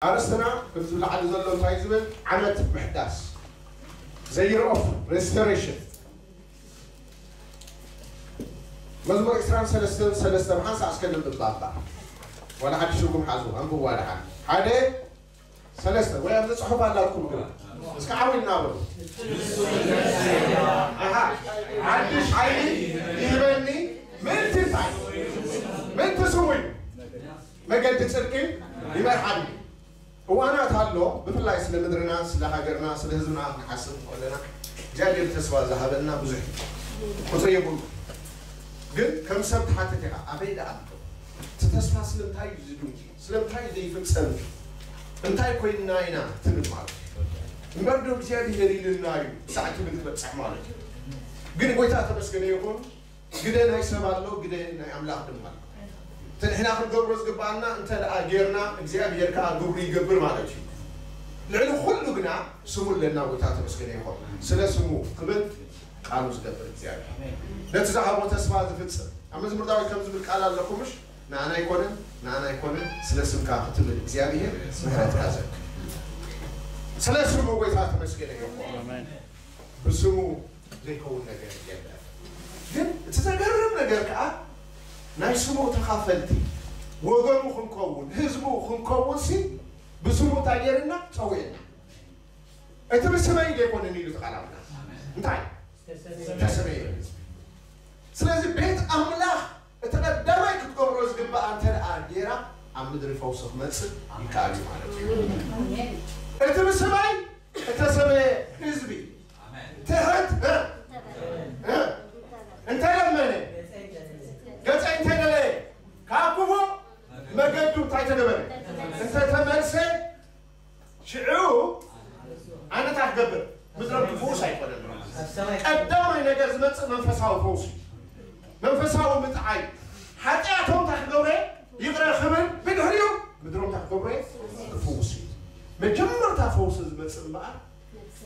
ኣርእስትና ከምዚ ብላዕሊ ዘሎ እንታይ ዝብል? ዓመት ምሕዳስ፣ ዘ የር ኦፍ ሬስቶሬሽን። መዝሙር ዕስራን ሰለስተን ሰለስተ ብሓንሳእ እስከ ነንብባ እባ። ዋላ ሓድሽ ትርጉም ሓዙ ኣንብብዋ ደሓን። ሓደ ሰለስተ ወይ ኣብዚ ጽሑፍ ኣላትኩም ግና እስከ ዓው ኢልና በሉ። ኣሃ፣ ሓድሽ ሓይሊ ይህበኒ። ምእንቲ እንታይ? ምእንቲ ስሙ እዩ። መገዲ ጽድቂ ይመርሓኒ። እዋናት ኣሎ፣ ብፍላይ ስለ ምድርና፣ ስለ ሃገርና፣ ስለ ህዝብና ክንሓስብ ከለና እግዚኣብሔር ተስፋ ዝሃበና ብዙሕ እዩ። ቁጽሪ የብሉ። ግን ከም ሰብ ትሓትት ኢኻ፣ ኣበይ ደኣ ኣሎ? እቲ ተስፋ ስለምንታይ እዩ ዝድንጉ? ስለምንታይ እዩ ዘይፍጸም? እንታይ ኮይንና ኢና ትብል ማለት እዩ። እምበር ዶ እግዚኣብሔር ኢልና እዩ ክሳዕ ትብል ትበጽሕ ማለት እዩ። ግን ጎይታ ተመስገነ ይኹን፣ ግደ ናይ ሰብ ኣሎ፣ ግደ ናይ ኣምላኽ ድማ ኣሎ። እቲ ንሕና ክንገብሮ ዝግብኣና እንተ ደኣ ጌርና፣ እግዚኣብሔር ከኣ ግብሩ ይገብር ማለት እዩ። ልዕሊ ኩሉ ግና ስሙ ኣለና፣ ጎይታ ተመስገነ ይኹን። ስለ ስሙ ክብል ቃሉ ዝገብር እግዚኣብሔር። ነቲ ዝሃቦ ተስፋ ዝፍጽም። ኣብ መዝሙር ዳዊት ከም ዝብል ቃል ኣለኩምሽ፣ ንኣና ኣይኮነን፣ ንኣና ኣይኮነን፣ ስለ ስምካ ክትብል እግዚኣብሔር ምሕረትካ ዘክር። ስለ ስሙ ጎይታ ተመስገነ ይኹን። ኣሜን። ብስሙ ዘይከውን ነገር የለን። ግን እቲ ዘገርም ነገር ከኣ ናይ ስሙ ተኻፈልቲ ወገኑ ክንከውን፣ ህዝቡ ክንከውን ሲ ብስሙ እንታይ ጌርና? ጸዊዕና። እቲ ብስመይ ዘይኮነን ኢሉ እቲ ቃል ኣምላኽ። እንታይ? ተሰመየ ህዝቢ። ስለዚ ቤት ኣምላኽ እቲ ቀዳማይ ክትገብሮ ዝግባኣ እንተ ደኣ ጌራ ኣብ ምድሪ ፈውሲ ክመጽእ ይከኣል እዩ ማለት እዩ። እቲ ብስመይ እተሰመየ ህዝቢ ትሕት እ፣ እ፣ እንተለመነ፣ ገጸይ እንተደለየ፣ ካብ ክፉእ መገዱ እንታይ ተገበረ? እንተተመልሰ፣ ሽዑ ኣነ እንታይ ክገብር? ምድሮም ክፍውስ ኣይኮነን። ቀዳማይ ነገር ዝመጽእ መንፈሳዊ ፈውሲ፣ መንፈሳዊ ምጥዓይ። ሓጢኣቶም እንታይ ክገብረ? ይቕረ ክብል፣ ብድሕሪኡ ምድሮም እንታይ ክገብረ? ክፍውስ እዩ። መጀመርታ ፈውሲ ዝመጽእ እምበኣር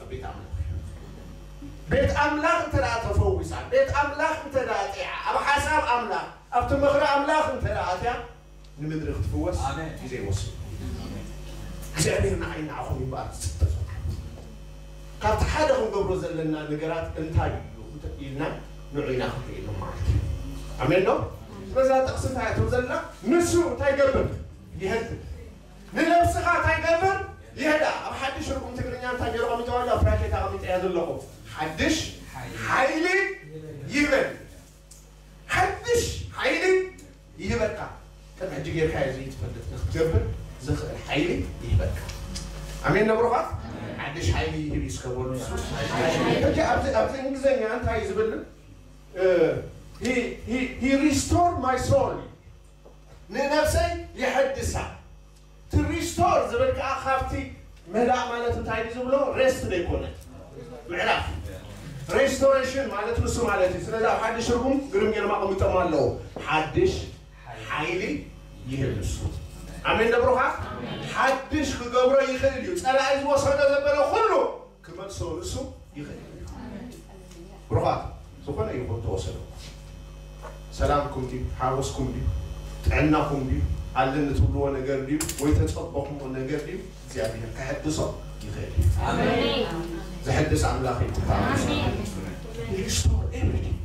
ኣብ ቤት ኣምላኽ እዩ። ቤት ኣምላኽ እንተ ደኣ ተፈዊሳ፣ ቤት ኣምላኽ እንተ ደኣ ጢዓ፣ ኣብ ሓሳብ ኣምላኽ፣ ኣብቲ ምኽሪ ኣምላኽ እንተ ደኣ ኣትያ፣ ንምድሪ ክትፍወስ ኣሜን። ግዜ ይወስድ። እግዚኣብሔር ንዓይ ንዓኹም ይበኣር ዝጽበ ዘሎ። ካብቲ ሓደ ክንገብሮ ዘለና ነገራት እንታይ እዩ ኢልና ንዑ ኢና ክንርኢ ኢሎም ማለት እዩ። ኣሜን ዶ? ስለዚ እዛ ጥቕሲ እንታይ እያ ትብል ዘላ? ንሱ እንታይ ይገብር? ይህድእ። ንነብስኻ እንታይ ይገብር? ይህዳ። ኣብ ሓድሽ ትርጉም ትግርኛ እንታይ ገይሩ ቀሚጥዋ? ኣብ ብራኬት ኣቐሚጠያ ዘለኹ። ሓድሽ ሓይሊ ይህበኒ። ሓድሽ ሓይሊ ይህበካ። ከም ሕጂ ጌርካዮ ዘይትፈልጥ ንክትገብር ዝኽእል ሓይሊ ይህበካ። ኣሜን ዶ ብሩኻት? ሓድሽ ሓይሊ ይህብ እዩ እስከ በሉ ንሱ። ሕጂ ኣብዚ፣ ኣብዚ እንግሊዝኛ እንታይ እዩ ዝብል? እ፣ he, he, he restore my soul። ንነብሰይ የሐድሳ። እቲ ሪስቶር ዝብል ከዓ ካብቲ ምህዳእ ማለት እንታይ እዩ ዝብሎ? ሬስት ዘይኮነ ምዕራፍ። ሬስቶሬሽን ማለት ንሱ ማለት እዩ። ስለዚ ኣብ ሓድሽ ትርጉም ግርም ጌርማ ቀሚጦም ኣለዉ። ሓድሽ ሓይሊ ይህብ ንሱ። ኣሜን ዶ ብሩኻት? ሓድሽ ክገብሮ ይኽእል እዩ። ጸላኢ ዝወሰዶ ዘበለ ኩሉ ክመልሶ ንሱ ይኽእል እዩ። ብሩኻት፣ ዝኾነ ይኹን ተወሰዶ፣ ሰላምኩም ድዩ? ሓጎስኩም ድዩ? ጥዕናኹም ድዩ? ኣለኒ ትብልዎ ነገር ድዩ? ወይ ተጸበኹምዎ ነገር ድዩ? እግዚኣብሔር ከሐድሶ ይኽእል እዩ። ኣሜን። ዘሐድስ ኣምላኽ እዩ። ኣሜን። Restore everything።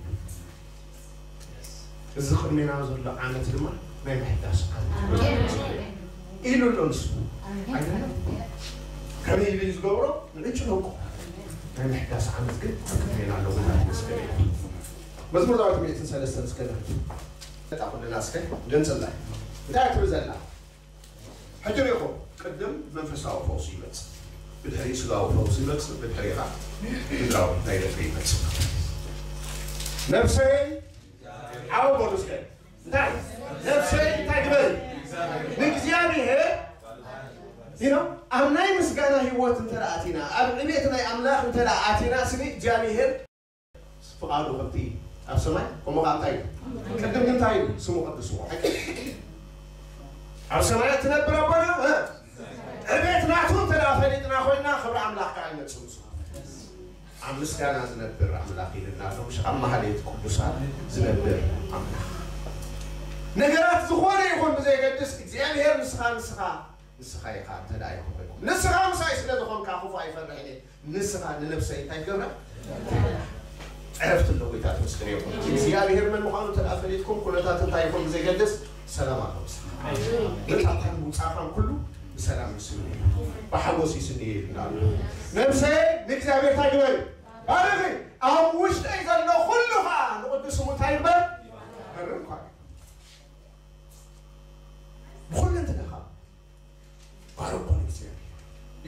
እዚ ቅድሜና ዘሎ ዓመት ድማ ናይ ምሕዳስ ዓመት ኢሉ ኣሎ ንሱ። ኣይደለም? ከመይ ኢሉ እዩ ዝገብሮ? ንዕጭ ነውቆ። ናይ ምሕዳስ ዓመት ግን ኣብ ቅድሜና ኣሎ። ጎይታ ይመስገን። መዝሙር ዳዊት ሚእትን ሰለስተን እስከ ንርኢ። ነታ ኩልና እስከ ገንጽላ። እንታይ ትብል ዘላ? ሕጂ ርኢኹም፣ ቅድም መንፈሳዊ ፈውሲ ይመጽእ፣ ብድሕሪ ስጋዊ ፈውሲ ይመጽእ፣ ብድሕሪ ኸኣ ምድራዊ ናይ ደገ ይመጽእ። ነፍሰይ ዓው በሉ እስከ። እንታይ? ነፍሰይ እንታይ ግበሪ? ንእግዚኣብሔር። You know፣ ኣብ ናይ ምስጋና ህይወት እንተ ደኣ ኣቲና፣ ኣብ ዕቤት ናይ ኣምላኽ እንተ ደኣ ኣቲና፣ ስኒ እግዚኣብሔር ፍቓዱ ከምቲ ኣብ ሰማይ፣ ከምኡ ኸዓ እንታይ እዩ? ቅድም እንታይ እዩ? ስሙ ቅዱስ ስሙ። ሓቂ። ኣብ ሰማያት ትነብር ኣቦና፣ እ? ዕቤት ናቱ እንተ ደኣ ፈሊጥና ኮይንና፣ ክብሪ ኣምላኽ ከዓ ይመጽእ ምስኡ። ኣብ ምስጋና ዝነብር ኣምላኽ ኢልና ኣሎ። ምሽ ኣብ ማህሌት ቅዱሳን ዝነብር ኣምላኽ። ነገራት ዝኾነ ይኹን ብዘየገድስ፣ እግዚኣብሔር ንስኻ፣ ንስኻ ንስኻ ኢኻ እንተ ደኣ ኣይኮንኩም። ንስኻ ምሳይ ስለ ዝኾንካ ክፉእ ኣይፈርሕን እየ። ንስኻ ንነፍሰይ እንታይ ትገብራ? ዕረፍቲ ኣሎ። ጎይታ ተመስገን ይኹን። እግዚኣብሔር መን ምዃኑ እንተ ደኣ ፈሊጥኩም፣ ኩነታት እንታይ ይኹን ብዘይገድስ ሰላም ኣሎ ምሳኻ። ምእታውካን ምውጻእካን ኩሉ ብሰላም ይስንይ፣ ብሓጎስ ይስንይ ይልና ኣሎ። ነፍሰይ ንእግዚኣብሔር እንታይ ግበሪ? ባርኺ። ኣብ ውሽጠይ ዘሎ ኩሉ ኸኣ ንቕዱስ ስሙ እንታይ ይግበር? ይባርኽ። ብኹለንትናኻ ባርኮ ንእግዚኣብሔር።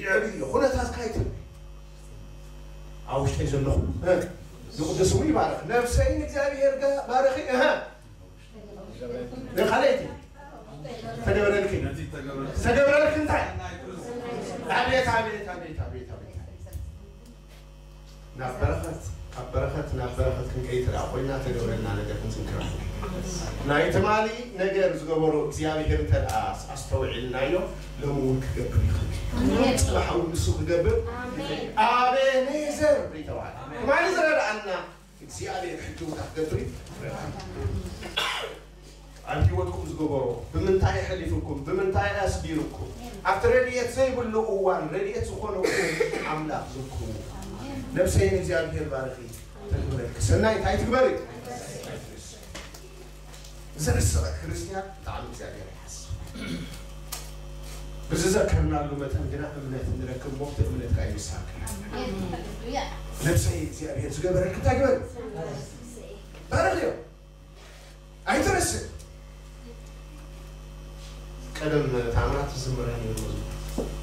ይዕብዮ፣ ኩነታትካ ኣይትንቢ። ኣብ ውሽጠይ ዘሎ ኩሉ፣ እ፣ ንቕዱስ ስሙ ይባርኽ። ነፍሰይ ንእግዚኣብሔር ገ-፣ ባርኺ፣ እህ። ንኻልኣይቲ ተገብረልኪ። ተገብረልኪ እንታይ? ኣቤት፣ ኣቤት፣ ኣቤት፣ ኣቤት፣ ኣቤት። ናብ በረኸት፣ ካብ በረኸት ናብ በረኸት ክንከይድ እንተ ደኣ ኮይና፣ ተገብረልና ነገር ክንዝክር። ናይ ትማሊ ነገር ዝገበሮ እግዚኣብሔር እንተ ደኣ ኣስተውዒልናዮ፣ ሎሚ እውን ክገብር ይኽእል እዩ። ኣሜን። ጽባሕ እውን ንሱ ክገብር ኣሜን። ይኽእል እዩ። ኣቤኔዘር ዝተባህለ ትማሊ ዝረድኣና እግዚኣብሔር ሕጂ እውን ክገብር እዩ። ኣብ ህይወትኩም ዝገበሮ፣ ብምንታይ ኣሕሊፍኩም፣ ብምንታይ ኣስጊርኩም፣ ኣብቲ ረድኤት ዘይብሉ እዋን ረድኤት ዝኾነኩም ኣምላኽ ዝክሩ። ነፍሰይ ንእግዚኣብሔር ባርኺ፣ ተግብረልኪ ሰናይ እንታይ ትግበሪ? ዘርሰበ ክርስትያን ብጣዕሚ እግዚኣብሔር ይሓስብ። ብዝዘከርናሉ መጠን ግና እምነት ንረክብ፣ ሞት እምነት ካይ ምሳከ። ነፍሰይ እግዚኣብሔር ዝገበረልኪ እንታይ ግበሪ? ባርኽዮ። ኣይትረስዕ። ቀደም ታምራት ትዝምረ ነይሩ።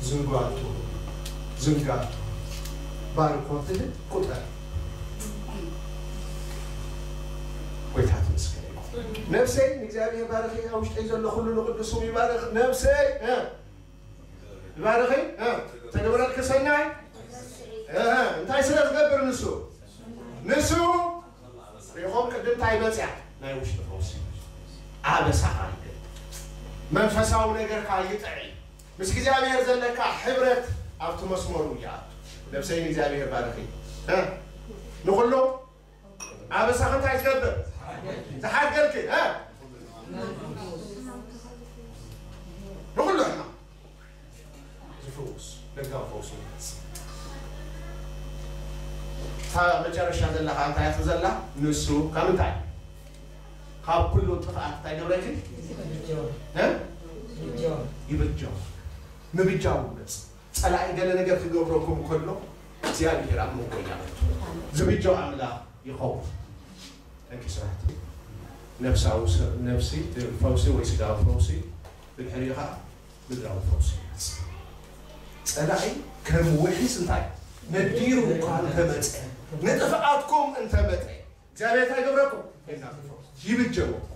ዝንጓቶ፣ ዝንጋቶ፣ ባርኮ ትብል ቁጠር። ጎይታ ትመስገን ይኹን። ነፍሰይ ንእግዚኣብሔር ባርኺ፣ ኣብ ውሽጠይ ዘሎ ኩሉ ንቅዱስ ስሙ ይባርኽ። ነፍሰይ፣ እ፣ ይባርኺ፣ እ፣ ተግብረልኪ ሰናይ፣ እ፣ እንታይ ስለ ዝገብር ንሱ? ንሱ ሪኢኹም ቅድም እንታይ መፅያ? ናይ ውሽጢ ፈውሲ። ኣበሳኻ ይገድል። መንፈሳዊ ነገርካ ይጥዒ። ምስ እግዚኣብሔር ዘለካ ሕብረት ኣብቲ መስመሩ ይኣቱ። ነብሰይ ንእግዚኣብሔር ባርኺ። እ? ንኹሉ ኣበሳኺ እንታይ ዝገብር? ዝሓድገልኪ፣ እ? ንኹሉ ሕማም ዝፍውስ ደጋዊ ፈውሲ ይመጽእ። እታ መጨረሻ ዘላ ከኣ እንታይ እያ ዘላ? ንሱ ካብ እንታይ? ካብ ኩሉ ጥፍኣት እንታይ ገብረኪ? እ? ይብጃው። ምብጃው ይመጽእ። ጸላኢ ገለ ነገር ክገብረኩም ከሎ እግዚኣብሔር ኣብ መንጎ ይኣቱ። ዝብጃው ኣምላኽ ይኸውን። ደቂ ሰባት፣ ነፍሳዊ ስ-፣ ነፍሲ፣ ፈውሲ ወይ ስጋዊ ፈውሲ፣ ብድሕሪኡ ኸዓ ምድራዊ ፈውሲ ይመጽእ። ጸላኢ ከም ውሒስ እንታይ ነዲሩ እኳ እንተመጸ፣ ንጥፍኣትኩም እንተመጸ፣ እግዚኣብሔር እንታይ ይገብረኩም? ይብጀወኩም።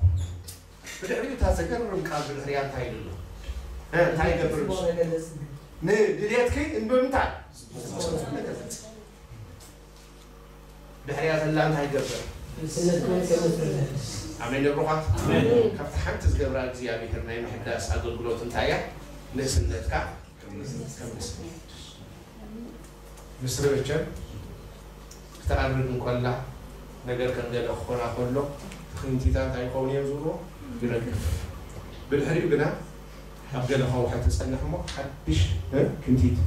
ብድሕሪኡ እታ ዘገርም ቃል ብድሕሪያ እንታይ ኢሉ ኣሎ? እ፣ እንታይ ይገብር ንሱ? ንድልየትኪ እንብምንታይ? ድሕሪያ ዘላ እንታይ ይገብር? ንስነትኩም ከመስርሕ። ኣሜን፣ ብሩኻት። ኣሜን። ካብቲ ሓንቲ ዝገብራ እግዚኣብሔር ናይ ምሕዳስ ኣገልግሎት እንታይ እያ? ንእስነትካ ከም ንስነት። ምስሪ መቸም ክትኣርግ እንኮላ፣ ነገር ከም ገለ ክኾና ከሎ፣ ክንቲታት ኣይኸውን እዮም ዝብሎ፣ ይረግፍ። ብድሕሪኡ ግና ኣብ ገለ ከውሒ ትጸንሕ እሞ ሓድሽ፣ እ፣ ክንቲት፣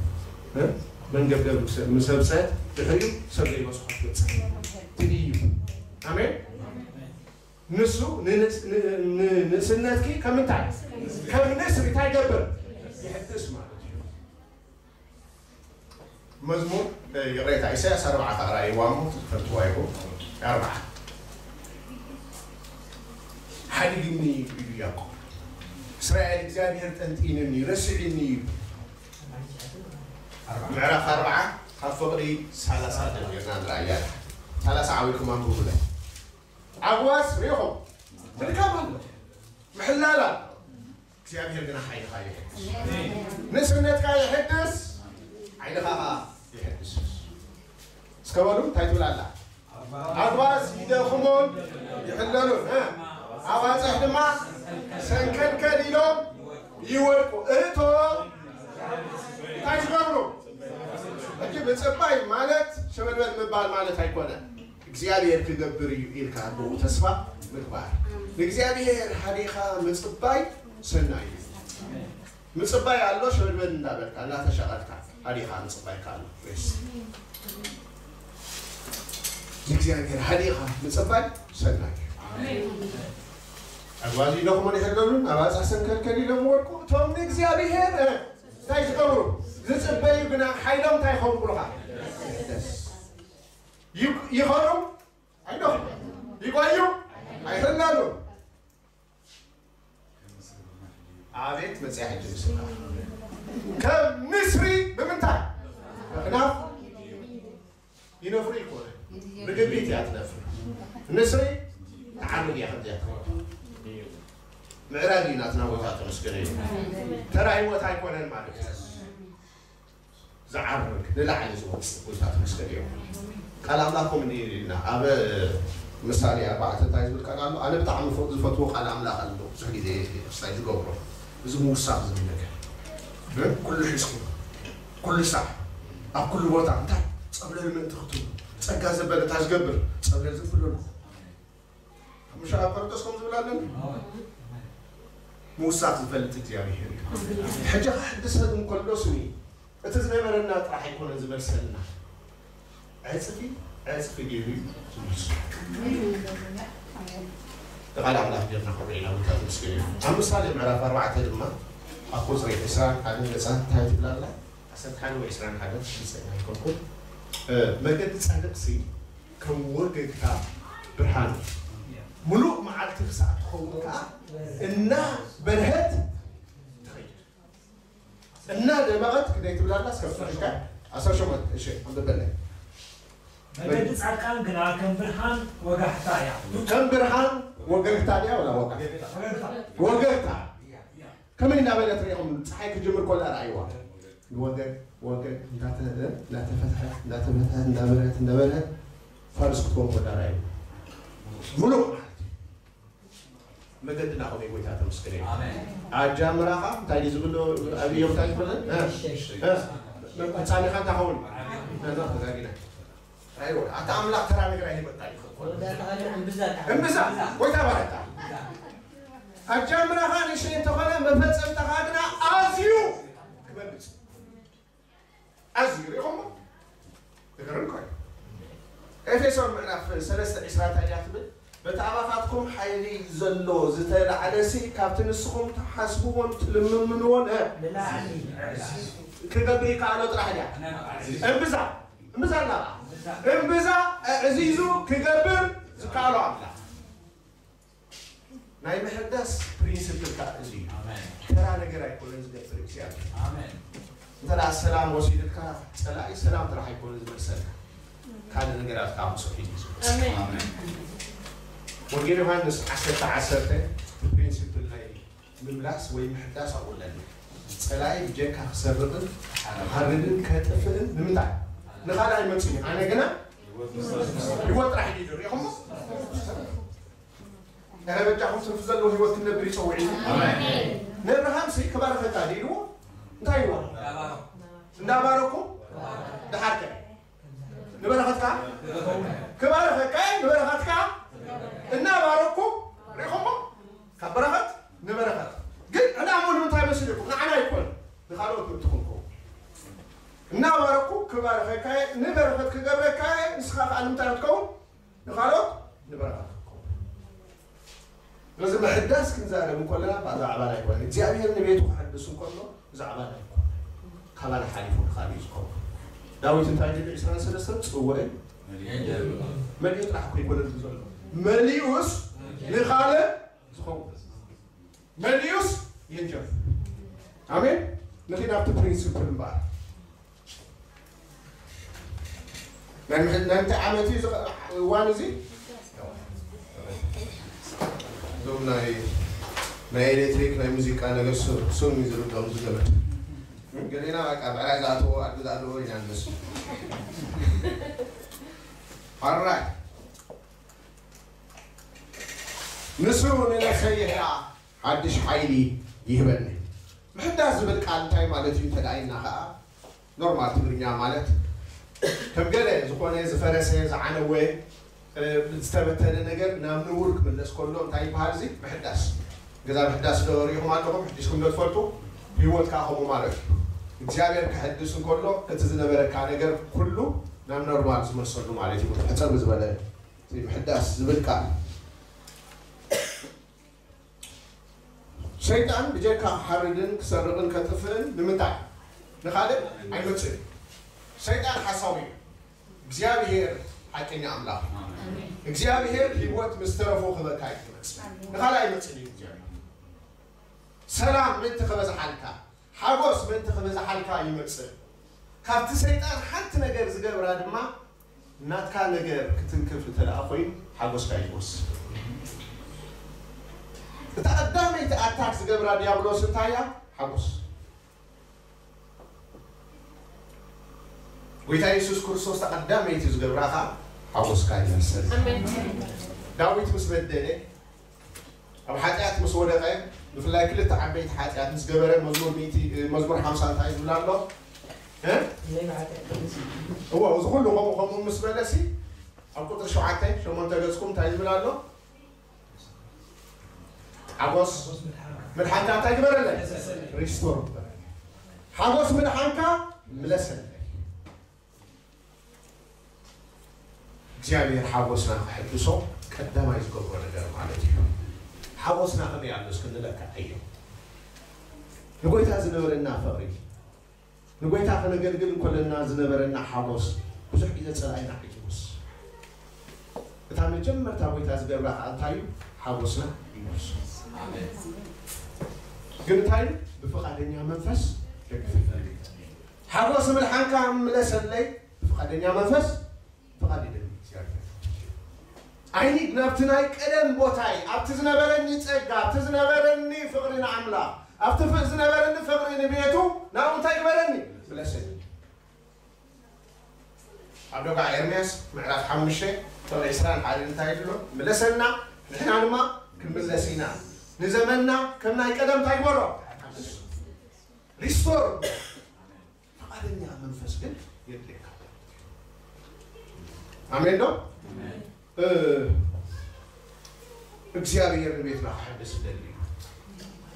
እ፣ መንገብገብ ምስ፣ ምስ ኣውጽአት ድሕሪኡ ሰብ ዘይበጽሖ ትወጽእ። ትድይብ። ኣሜን። ንሱ ንንስ-፣ ን-፣ ን-፣ ንእስነትኪ ከም እንታይ? ከም ንስሪ እንታይ ይገብር? ይሕድስ ማለት እዩ። መዝሙር፣ እ፣ ይቕሬታ፣ ኢሳያስ ኣርባዓ ከኣ ርኣይዋ እሞ ትፈልጥዋ ኢኹም። ኣርባዓ። ሓዲግኒ እዩ ኢሉ ያዕቆብ። እስራኤል፣ እግዚኣብሔር ጠንጢንኒ፣ ረሲዕኒ እዩ። ምዕራፍ ኣርባዓ ካብ ፍቕዲ ሰላሳ ጀሚርና ንርኣያ። ሰላሳ ዓዊርኩም ኣንብቡለይ። ዓግባስ ርኢኹም፣ ምድካም ኣሎ፣ ምሕላል ኣሎ። እግዚኣብሔር ግና ሓይልኻ የሕድስ። ንእስነትካ የሕድስ፣ ሓይልኻ ኸዓ የሕድስ። እስከ በሉ፣ እንታይ ትብል ኣላ? ኣግባስ ይደኽሙን ይሕለሉን፣ እ? ኣባጽሕ ድማ ሰንከልከል ኢሎም ይወድቁ። እቶም እንታይ ዝገብሩ? ሕጂ ምጽባይ ማለት ሸበድበድ ምባል ማለት ኣይኮነን። እግዚኣብሔር ክገብር እዩ ኢልካ ብኡ ተስፋ ምግባር። ንእግዚኣብሔር ሃዲኻ ምጽባይ ሰናይ እዩ። ምጽባይ ኣሎ። ሸበድበድ እንዳበልካ እንዳተሻቐልካ ሃዲኻ ምጽባይ ኣሎ። ንእግዚኣብሔር ሃዲኻ ምጽባይ ሰናይ። ኣጓዚ ኢሎኹም ይሕለሉን ኣባፃ ሰንከልከል ኢሎም ወድቁ። እቶም ንእግዚኣብሔር እንታይ ዝገብሩ ዝጽበዩ ግና ሓይሎም እንታይ ይኸውን ብሉኻ ይኸዱ። ኣይዶ ይቆዩ። ኣይሕለሉ። ኣቤት መፅያ ሕጂ ምስልካ ከም ንስሪ ብምንታይ ምክናፍ ይነፍሩ ይኮነ ብግቢት እያ ትነፍር። ንስሪ ትዓርግ እያ ከምዚያ ምዕራግ እዩ ናትና ቦታ ተመስገነ እዩ። ተራ ህይወት ኣይኮነን ማለት እዩ። ዝዓርግ ንላዕሊ ዝወፅእ ጎይታ ተመስገን እዩ። ቃል ኣምላኽ ከምኡ ኢልና ኣብ ምሳሌ ኣርባዕተ እንታይ ዝብል ቃል ኣሎ? ኣነ ብጣዕሚ ዝፈትዎ ቃል ኣምላኽ ኣሎ። ብዙሕ ግዜ ኤክሰርሳይዝ ዝገብሮ እዚ ምውሳኽ ዝብል ነገር ኩሉ ሒዝኩም ኩሉ ሳዕ ኣብ ኩሉ ቦታ እንታይ ጸብለል ምእንቲ ክትብሉ ጸጋ ዘበለ እንታይ ዝገብር ጸብለል ዝብሉ ሙሻ ኣብ ቆርጦስ ከም ዝብል ኣለና ምውሳኽ ዝፈልጥ እግዚኣብሔር እዩ። ሕጂ ክሕድሰን እንከሎ ስሚ እቲ ዝነበረና ጥራሕ ኣይኮነ ዝመልሰልና ዕፅፊ ዕፅፊ ገይሩ እዩ ዝመልሱ። ተቓል ኣምላኽ ጌርና ክብሪ ኢና ውታት ምስግን እዩ። ኣብ ምሳሌ ምዕራፍ ኣርባዕተ ድማ ኣብ ቁፅሪ ዕስራን ሓደን ገፃ እንታይ ትብላላ? ዓሰርተ ሓደ ወይ ዕስራን ሓደን ግልፀኛ ኣይኮንኩን። መገዲ ፃድቕሲ ከም ወገግታ ብርሃን ሙሉእ መዓልቲ ክሳዕ ትኸውን ከዓ እና በርሀት ትኸይድ እና ደመቐት ክደይ ትብላላ እስከ ፍርካ ዓሰርተ ሸሞንተ እሺ ኣንብበለይ መገዲ ጻድቃን ግና ከም ብርሃን ወጋሕታ እያ። ከም ብርሃን ወገግታ ድያ ወላ ወጋ ወገግታ ከመይ እናበለ ትሪኢኹም ፀሓይ ክጅምር ኮላ ረኣይዋ ወገግ ወገግ እንዳተፈትሐት እንዳተፈትሐት እንዳበረሀት እንዳበረሀት ፋርስ ክትኮን ኮላ ረኣይዋ ሙሉእ ማለት እዩ መገድና ከመይ ጎይታ ተመስገነ ኣጃምራኻ እንታይ ድዩ ዝብሎ ኣብ እዮም እንታይ ዝብሎ ህፃኒኻ እንታይ ኸውን ነዛ ተጋጊና ኣይወ ኣታ ኣምላኽ ተራ ነገር ኣይበቃ እዩ እምብዛ ጎይታ ባረካ ኣጃምራኻ ንእሽተይ እንተኾነ መፈፀምታኻ ግና ኣዝዩ ክበልፅ ኣዝዩ ሪኢኹሞ ዝገርም ኮይኑ ኤፌሶን ምዕራፍ ሰለስተ ዕስራ እንታይ እያ ትብል በቲ ኣባኻትኩም ሓይሊ ዘሎ ዝተላዕለሲ ካብቲ ንስኹም ትሓስብዎን ትልምምንዎን ክገብር ይከኣሎ ጥራሕ እያ እምብዛ እምብዛ ኣላ እምብዛ ዕዚዙ ክገብር ዝከኣሎ ኣላ ናይ ምሕዳስ ፕሪንስፕል ከዓ እዚ እዩ ተራ ነገር ኣይኮነን ዝገብር እግዚኣብሔር እንተ ሰላም ወሲድልካ ፀላኢ ሰላም ጥራሕ ኣይኮነ ዝመልሰልካ ካልእ ነገራት ከዓ ምስኡ ሒዙ ዝመፅእ ወንጌል ዮሃንስ ዓሰርተ ዓሰርተ ፕሪንስፕል ናይ ምምላስ ወይ ምሕዳስ ኣብኡ ኣለና ፀላኢ ብጀካ ክሰርቕን ክሓርድን ከጥፍእን ንምንታይ ንኻልኣይ መፅኡ ኣነ ግና ህይወት ጥራሕ እዩ ሪኢኹሞ ኧረ በጃኹም ትርፊ ዘለዎ ህይወት ክንነብር ይፀውዕ እዩ። ንኣብርሃምሲ ክባርኸካ ድልዎ እንታይ ይዋ እንዳባረኩ ድሓርከ ንበረኸትካ ክባርኸካ ንበረኸትካ እናባረኩ ሪኹሞ ካብ በረኸት ንበረኸት ግን ዕላሙ ንምንታይ መሲልኩም ንዓና ይኮን ንካልኦት ምትኹምኩም እናባረኩ ክባርኸካ ንበረኸት ክገብረካ ንስኻ ከዓ ንምንታይ ክትከውን ንኻልኦት ንበረኸት ክትከውን ስለዚ ምሕዳስ ክንዛረብ እንከለና ብዛዕባ ናይ ጓል እግዚኣብሔር ንቤቱ ክሕድስ እንከሎ ብዛዕባ ናይ ጓል ካባና ሓሊፉ ንኻልእ እዩ ዝኸውን ዳዊት እንታይ ድል ዕስራን ሰለስተን ፅውዒ መሊኡ ጥራሕ እኮ ይኮነ ዝብል ዘሎ መሊኡስ ንኻልእ ዝኸውን መሊኡስ የንጀፍ ኣሜን ንኺድ ኣብቲ ፕሪንስፕል እምበኣር ናይ ምንታይ ዓመት እዩ እዋን እዚ እዞም ናይ ናይ ኤሌክትሪክ ናይ ሙዚቃ ነገር ሱን ዝርድኦም ዝገበር ገሌና በቃ ብዕራይ ዝኣተዎ ኣዲ ዝኣለዎ ኢና ንመስል ኣራይ ንሱ ንነፍሰይ ይሕኣ ሓድሽ ሓይሊ ይህበኒ። ምሕዳስ ዝብል ቃል እንታይ ማለት እዩ እንተ ኢልና ኸዓ ኖርማል ትግርኛ ማለት ከም ገለ ዝኾነ ዝፈረሰ ዝዓነወ ዝተበተነ ነገር ናብ ንቡር ክምለስ ከሎ እንታይ ይበሃል እዚ ምሕዳስ ገዛ ምሕዳስ ዶ ሪኢኹም ኣለኹም ሕዲስኩም ዶ ትፈልጡ ህይወትካ ከምኡ ማለት እዩ። እግዚኣብሔር ክሕድስ እንከሎ እቲ ዝነበረካ ነገር ኩሉ ናብ ኖርማል ዝመልሰሉ ማለት እዩ። ሕፅር ብዝበለ ምሕዳስ ዝብል ቃል ሰይጣን ብጀካ ክሓርድን ክሰርቕን ከጥፍእን ንምንታይ ንኻልእ ኣይመፅእን እዩ። ሰይጣን ሓሳዊ እዩ። እግዚኣብሔር ሓቀኛ ኣምላኽ እዩ። እግዚኣብሔር ህይወት ምስ ተረፎ ክበካ እዩ ዝመፅእ። ንኻልእ ኣይመፅእን እዩ እግዚኣብሔር። ሰላም ምእንቲ ክበዝሓልካ፣ ሓጎስ ምእንቲ ክበዝሓልካ ይመፅእ። ካብቲ ሰይጣን ሓንቲ ነገር ዝገብራ ድማ ናትካ ነገር ክትንክፍ እንተ ደኣ ኮይኑ ሓጎስካ ይወስድ። እታ ቀዳመይቲ ኣታክ ዝገብራ ዲያብሎስ እንታይ እያ? ሓጎስ። ጎይታ የሱስ ክርስቶስ እታ ቀዳመይቲ ዝገብራ ኸዓ ሓጎስካ ይመልሰልካ። ኣሜን። ዳዊት ምስ በደለ ኣብ ሓጢኣት ምስ ወደቐ ብፍላይ ክልተ ዓበይቲ ሓጢኣት ምስ ገበረ መዝሙር ሚእቲ መዝሙር ሓምሳ እንታይ ዝብል ኣሎ? እ? እወ እዚ ኩሉ ከምኡ ከምኡ ምስ በለሲ ኣብ ቁፅሪ ሸውዓተ ሸሞንተ ገፅኩም እንታይ ዝብል ኣሎ? ሓጎስ ምድሓንካ እንታይ ግበረለይ? ሪስቶር ግበረለይ። ሓጎስ ምድሓንካ ምለሰለይ። እግዚኣብሔር ሓጎስና ክሕድሶ ቀዳማይ ዝገብሮ ነገር ማለት እዩ። ሓጎስና ከመይ ኣሎ እስኪ ንለካ ዕዮ። ንጎይታ ዝነበረና ፍቕሪ፣ ንጎይታ ከነገልግል እንከለና ዝነበረና ሓጎስ ብዙሕ ግዜ ጸላኢና ዕጅቡስ። እታ መጀመርታ ጎይታ ዝገብራ ከኣ እንታይ እዩ? ሓጎስና ይመልሶ። ግን እንታይ እዩ? ብፍቓደኛ መንፈስ ደገፈ። ሓጎስ ምድሓንካ ምለሰለይ ብፍቓደኛ መንፈስ ፍቓድ ይደሊ እግዚኣብሔር። I need ናብቲ ናይ ቀደም ቦታይ ኣብቲ ዝነበረኒ ጸጋ ኣብቲ ዝነበረኒ ፍቕሪ ንኣምላኽ ኣብቲ ዝነበረኒ ፍቕሪ ንቤቱ ናብኡ እንታይ ግበረኒ ምለሰኒ። ኣብ ደጋ ኤርምያስ ምዕራፍ ሓሙሽተ ቁጽሪ ዕስራን ሓደን እንታይ ይብሎ? ምለሰና ንሕና ድማ ክንምለስ ኢና። ንዘመንና ከም ናይ ቀደም እንታይ ግበሮ? ሪስቶር። ፍቓደኛ መንፈስ ግን የድልየካ። ኣሜን ዶ? እግዚኣብሔር ንቤትና ክሕድስ ይደሊ።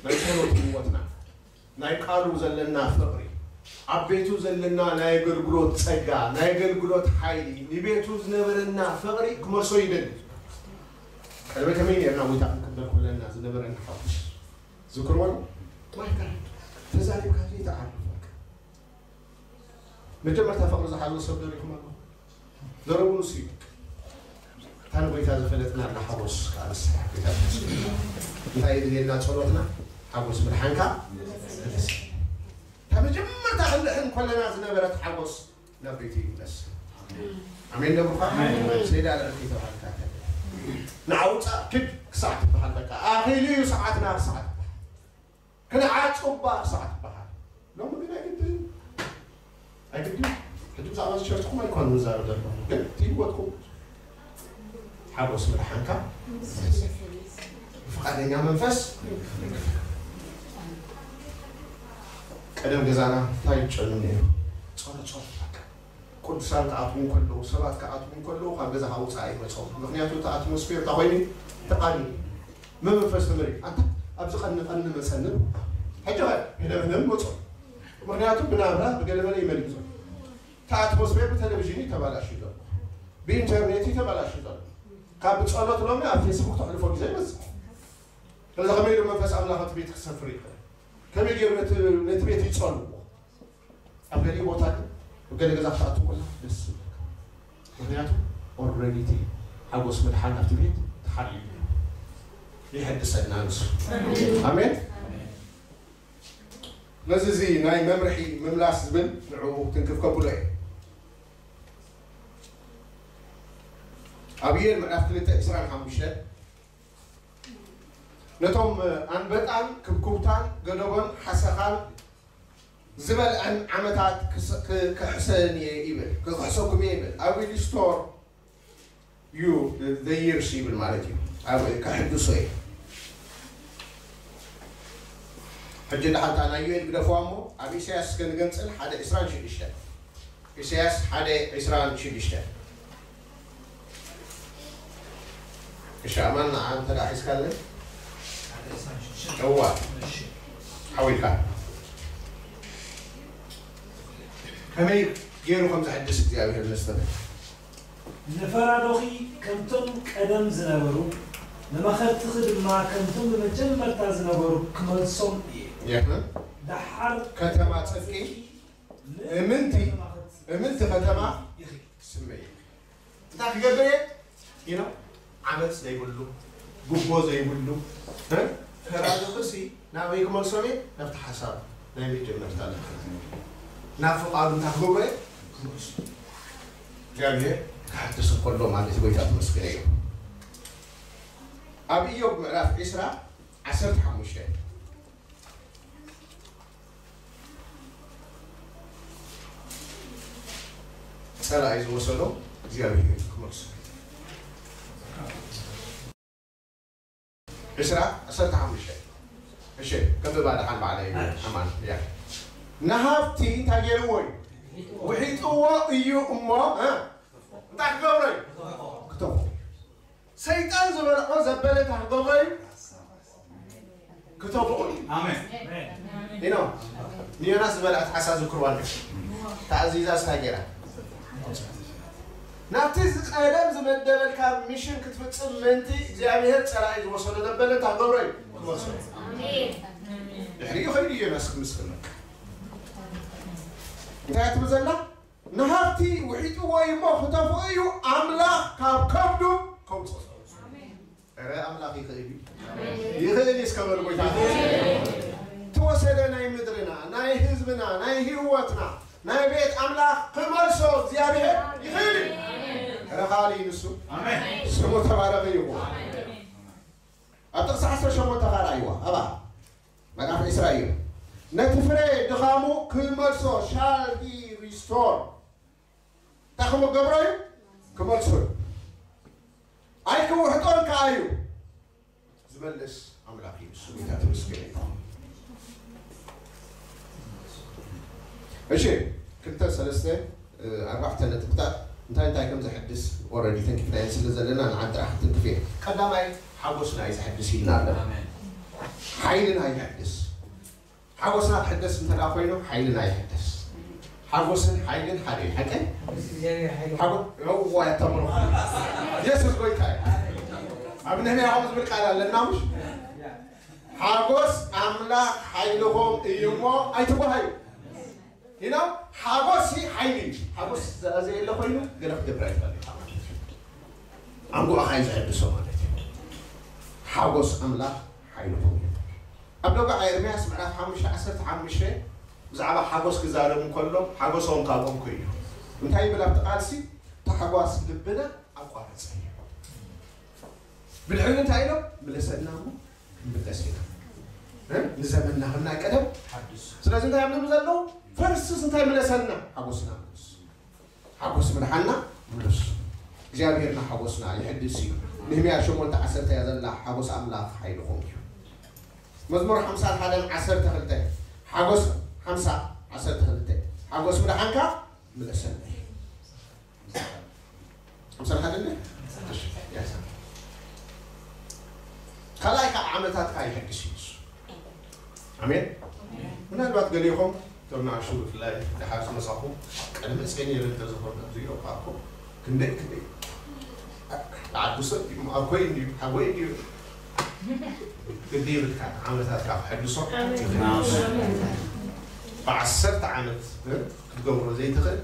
ናይ ጸሎት ህይወትና ናይ ቃሉ ዘለና ፍቕሪ ኣብ ቤቱ ዘለና ናይ ኣገልግሎት ጸጋ ናይ ኣገልግሎት ሓይሊ ንቤቱ ዝነበረና ፍቕሪ ክመልሶ ይደሊ። ቀደመ ከመይ ኔርና ጎይታ ክንቅበል ከለና ዝነበረና ሓጎስ ዝክርዎ ማይካ ተዛሪብካ ዘይተዓርፍ መጀመርታ ፍቕሪ ዝሓዞ ሰብ ደሪኹም ኣሎ ዘረቡ ንሱ እዩ። እታ ንጎይታ ዝፈለጥና ኣላ ሓጎስ ከዓ ንስራሕ ጎይታ ተመስገን። እንታይ የድልየና ጸሎትና ሓጎስ ምድሓንካ እታ መጀመርታ ክንድሕን ከለና ዝነበረት ሓጎስ ናብ ቤቱ ይምለስ። ኣሜን ደብርካ ሰይዳ ለእንቲ ተባሃልካ ንዓውፃ ክድ ክሳዕ ትበሃል በቃ ኣኺሉ እዩ ሰዓትና ክሳዕ ትበሃል። ክንዓጹ እባ ክሳዕ ትበሃል። ሎሚ ግን ኣይግድን ኣይግድን። ሕጂ ብዛዕባ እዚ ሸርትኩም ኣይኮን ንዛረብ ዘለኹ ግን እቲ ህይወትኩም ሓጎስ ምድሓንካ ብፍቓደኛ መንፈስ ቀደም ገዛና እንታይ ይጨኑ ነይሩ? ጸሎት ጸሎት በቃ ቅዱሳን ክኣትዉ እንከለዉ ሰባት ክኣትዉ እንከለዉ ካብ ገዛ ካብ ውፃእ ኣይመፅኦም ምክንያቱ እቲ ኣትሞስፌር እንታይ ኮይኑ ተቃኒ መመንፈስ ትምህሪ ኣንታ ኣብዚ ቀኒ ቀኒ መፀኒ ሕጂ ህደም ህደም መፁ ምክንያቱ ብናብራ ብገለመለ ይመሊክ ዘሎ እቲ ኣትሞስፌር ብቴሌቪዥን እዩ ተባላሽ ዘሎ ብኢንተርኔት እዩ ተባላሽ ዘሎ ካብ ብፀሎት ሎሚ ኣብ ፌስቡክ ተሕልፎ ግዜ ይመፅእ ስለዚ ከመይ ኢሉ መንፈስ ኣምላኽ እቲ ቤት ክሰፍር ይኽእል ከመይ ገይሩ ነቲ ቤት ይፀልዎ ኣብ ገሊኡ ቦታ ግን ኣብ ገለ ገዛ ክትኣቱ ከላ ደስ ይብለካ ምክንያቱ ኦረዲ እቲ ሓጎስ ምድሓን ኣብቲ ቤት ተሓልዩ እዩ ይሕድሰና ንሱ ኣሜን ነዚ እዚ ናይ መምርሒ ምምላስ ዝብል ንዕኡ ትንክፍ ከብሎ እየ ኣብ ኢዮኤል ምዕራፍ ክልተ ዕስራን ሓሙሽተን ነቶም ኣንበጣን ክብኩብታን ገደቦን ሓሰኻን ዝበልዐን ዓመታት ክሕሰን እየ ይብል ክክሕሰኩም እየ ይብል I will restore you the years ይብል ማለት እዩ ኣብ ከሕድሶ እየ ሕጂ እንዳሓንታ ናይ ዩኤል ግደፍዋ እሞ ኣብ ኢሳያስ እስከ ንገንፅል ሓደ ዕስራን ሽዱሽተን ኢሳያስ ሓደ ዕስራን ሽዱሽተ እሺ ኣማን ንዓ እንተ ደኣ ሒዝካለይ እዋ ሓዊልካ ከመይ ገይሩ ከም ዘሐድስ እግዚኣብሔር ነስተብህል። ንፈራዶኺ ከምቶም ቀደም ዝነበሩ፣ ንመኸርትኺ ድማ ከምቶም ብመጀመርታ ዝነበሩ ክመልሶም እየ። የህ። ደሓር ከተማ ጽድቂ እምንቲ፣ እምንቲ ከተማ ኢኺ። ስመይ። እንታይ ክገብር እየ? ኢኖ ዓመፅ ዘይብሉ፣ ጉቦ ዘይብሉ፣ እ? ፈራዲ ክሲ ናበይ ክመልሶም እየ? ናብቲ ሓሳብ ናይ መጀመርታ ለካ። ናብ ፍቓዱ እንታይ ክገብሮ እየ? ክመልሶ። እግዚኣብሔር ክሓድስ እንከሎ ማለት ጎይታ ተመስገነ እዩ። ኣብ ኢዮብ ምዕራፍ ዒስራ ዓሰርተ ሓሙሽተ ጸላኢ ዝወሰዶ እግዚኣብሔር ክመልሶ። ዒስራ ዓሰርተ ሓሙሽተ። እሺ፣ ከንብባ ደሓን ባዕለይ። ኣማን፣ ያ። ንሃብቲ እንታይ ገይርዎ እዩ? ውሒጥዎ እዩ እሞ፣ እ? እንታይ ክገብሮ እዩ? ክተፎ። ሰይጣን ዝበልዖ ዘበለ እንታይ ክገብሮ እዩ? ክተፍኦ እዩ። ኣሜን። ኢኖ ንዮናስ ዝበልዐት ዓሳ ዝክርዋ ኣሎ። ተኣዚዛ ስታ ገይራ ናብቲ ዝቀደም ዝመደበልካ ሚሽን ክትፍጽም ምእንቲ እግዚኣብሔር ጸላኢ ዝወሰዶ ዘበለ እንታይ ክገብሮ እዩ? ክመልሶ። ድሕሪኡ ኸይዱ ዮናስ ክምስክር እንታይ ትብል ዘላ? ንሃብቲ ውሒጥዎ እዩ እሞ ክተፍኦ እዩ፣ ኣምላኽ ካብ ከብዱ ከውፅኦ። ረ ኣምላኽ ይኽእል እዩ። ይኽእል እዩ እስከ በሉ ጎይታ። ተወሰደ ናይ ምድርና፣ ናይ ህዝብና፣ ናይ ህይወትና፣ ናይ ቤት ኣምላኽ ክመልሶ እግዚኣብሔር ይኽእል እዩ። ረ ኻሊ ንሱ ኣሜን። ስሙ ተባረኸ ይኹን። ኣብ ጥቕሲ ዓሰርተ ሸሞንተ ኻልኣይዋ ኣባ መጽሓፍ ዒስራ እዩ። ነቲ ፍረ ድኻሙ ክመልሶ shall he restore። እንታይ ክምገብሮ እዩ? ክመልሶ እዩ። ኣይክውሕጦን ከኣ እዩ። ዝመልስ ኣምላኽ እዩ። ስሙ ተመስገን ይኹን። እሺ፣ ክልተ ሰለስተ ኣርባዕተ ነጥብታት እንታይ እንታይ ከም ዘሐድስ already ተንኪፍናየን ስለ ዘለና ንዓን ጥራሕ ክትንክፍ እየ። ቀዳማይ ሓጎስና እዩ ዘሐድስ ኢልና ኣሎ። ሓይልና ይሐድስ። ሓጎስና ክሕደስ እንተ ደኣ ኮይኑ ሓይልና ይሕደስ። ሓጎስን ሓይልን ሓደ እዩ። ሓቀይ? ሓጎ- እዋ፣ ያተምሩ። የሱስ ጎይታ እዩ። ኣብ ነህምያ ከምኡ ዝብል ቃል ኣለና፣ ምሽ? ሓጎስ ኣምላኽ ሓይልኹም እዩ እሞ ኣይትጓሃዩ። You know፣ ሓጎስ ሓይሊ እዩ። ሓጎስ ዘየለ ኮይኑ ገለ ክገብር ኣይትኽእል ኢኻ ማለት እዩ። ኣንጎኻ እዩ ዘሐድሶ ማለት እዩ። ሓጎስ ኣምላኽ ሓይልኹም እዩ። ኣብ ደጉዓ ኤርምያስ ምዕራፍ ሓሙሽተ ዓሰርተ ሓሙሽተ ብዛዕባ ሓጎስ ክዛረብ እንከሎ ሓጎሶም ካብኦም ኮይኑ እንታይ ይብል ኣብቲ ቃልሲ? ታሕጓስ ልብና ኣቋረጸ እዩ። ብድሕሪኡ እንታይ ኢሎም? ምለሰልና እሞ ክንምለስ ኢና። እ? ንዘመንና ከም ናይ ቀደም ሓድስ። ስለዚ እንታይ እዮም ዝብሉ ዘለዉ? ፈርስስ እንታይ ምለሰልና? ሓጎስና ምለስ። ሓጎስ ምልሓና ምለስ። እግዚኣብሔርና ሓጎስና ይሕድስ እዩ። ነህምያ ሸሞንተ ዓሰርተ እያ ዘላ፣ ሓጎስ ኣምላኽ ሓይልኹም እዩ። መዝሙር ሓምሳ ሓደ ዓሰርተ ክልተ ሓጎስ ሓምሳ ዓሰርተ ክልተ ሓጎስ ምልሓንካ ምለሰና እዩ። ምሳልካ ድለ ካልኣይ ከዓ ዓመታትካ ይሕድስ እዩ። ኣሜን። ምናልባት ገሊኹም እቶም ንኣሹ ብፍላይ ድሓር ዝመፃኹ ቀደም መፅአ ነይረ እንተዝኾን ኣብዚ እኮ ክንደይ ክንደይ ዓዱ ሰብ እዩ፣ ኣኮይ እንድዩ ሓጎይ እንድዩ ግዲ ይብልካ። ዓመታትካ ክሕድሶ ብዓሰርተ ዓመት ክትገብሮ ዘይትኽእል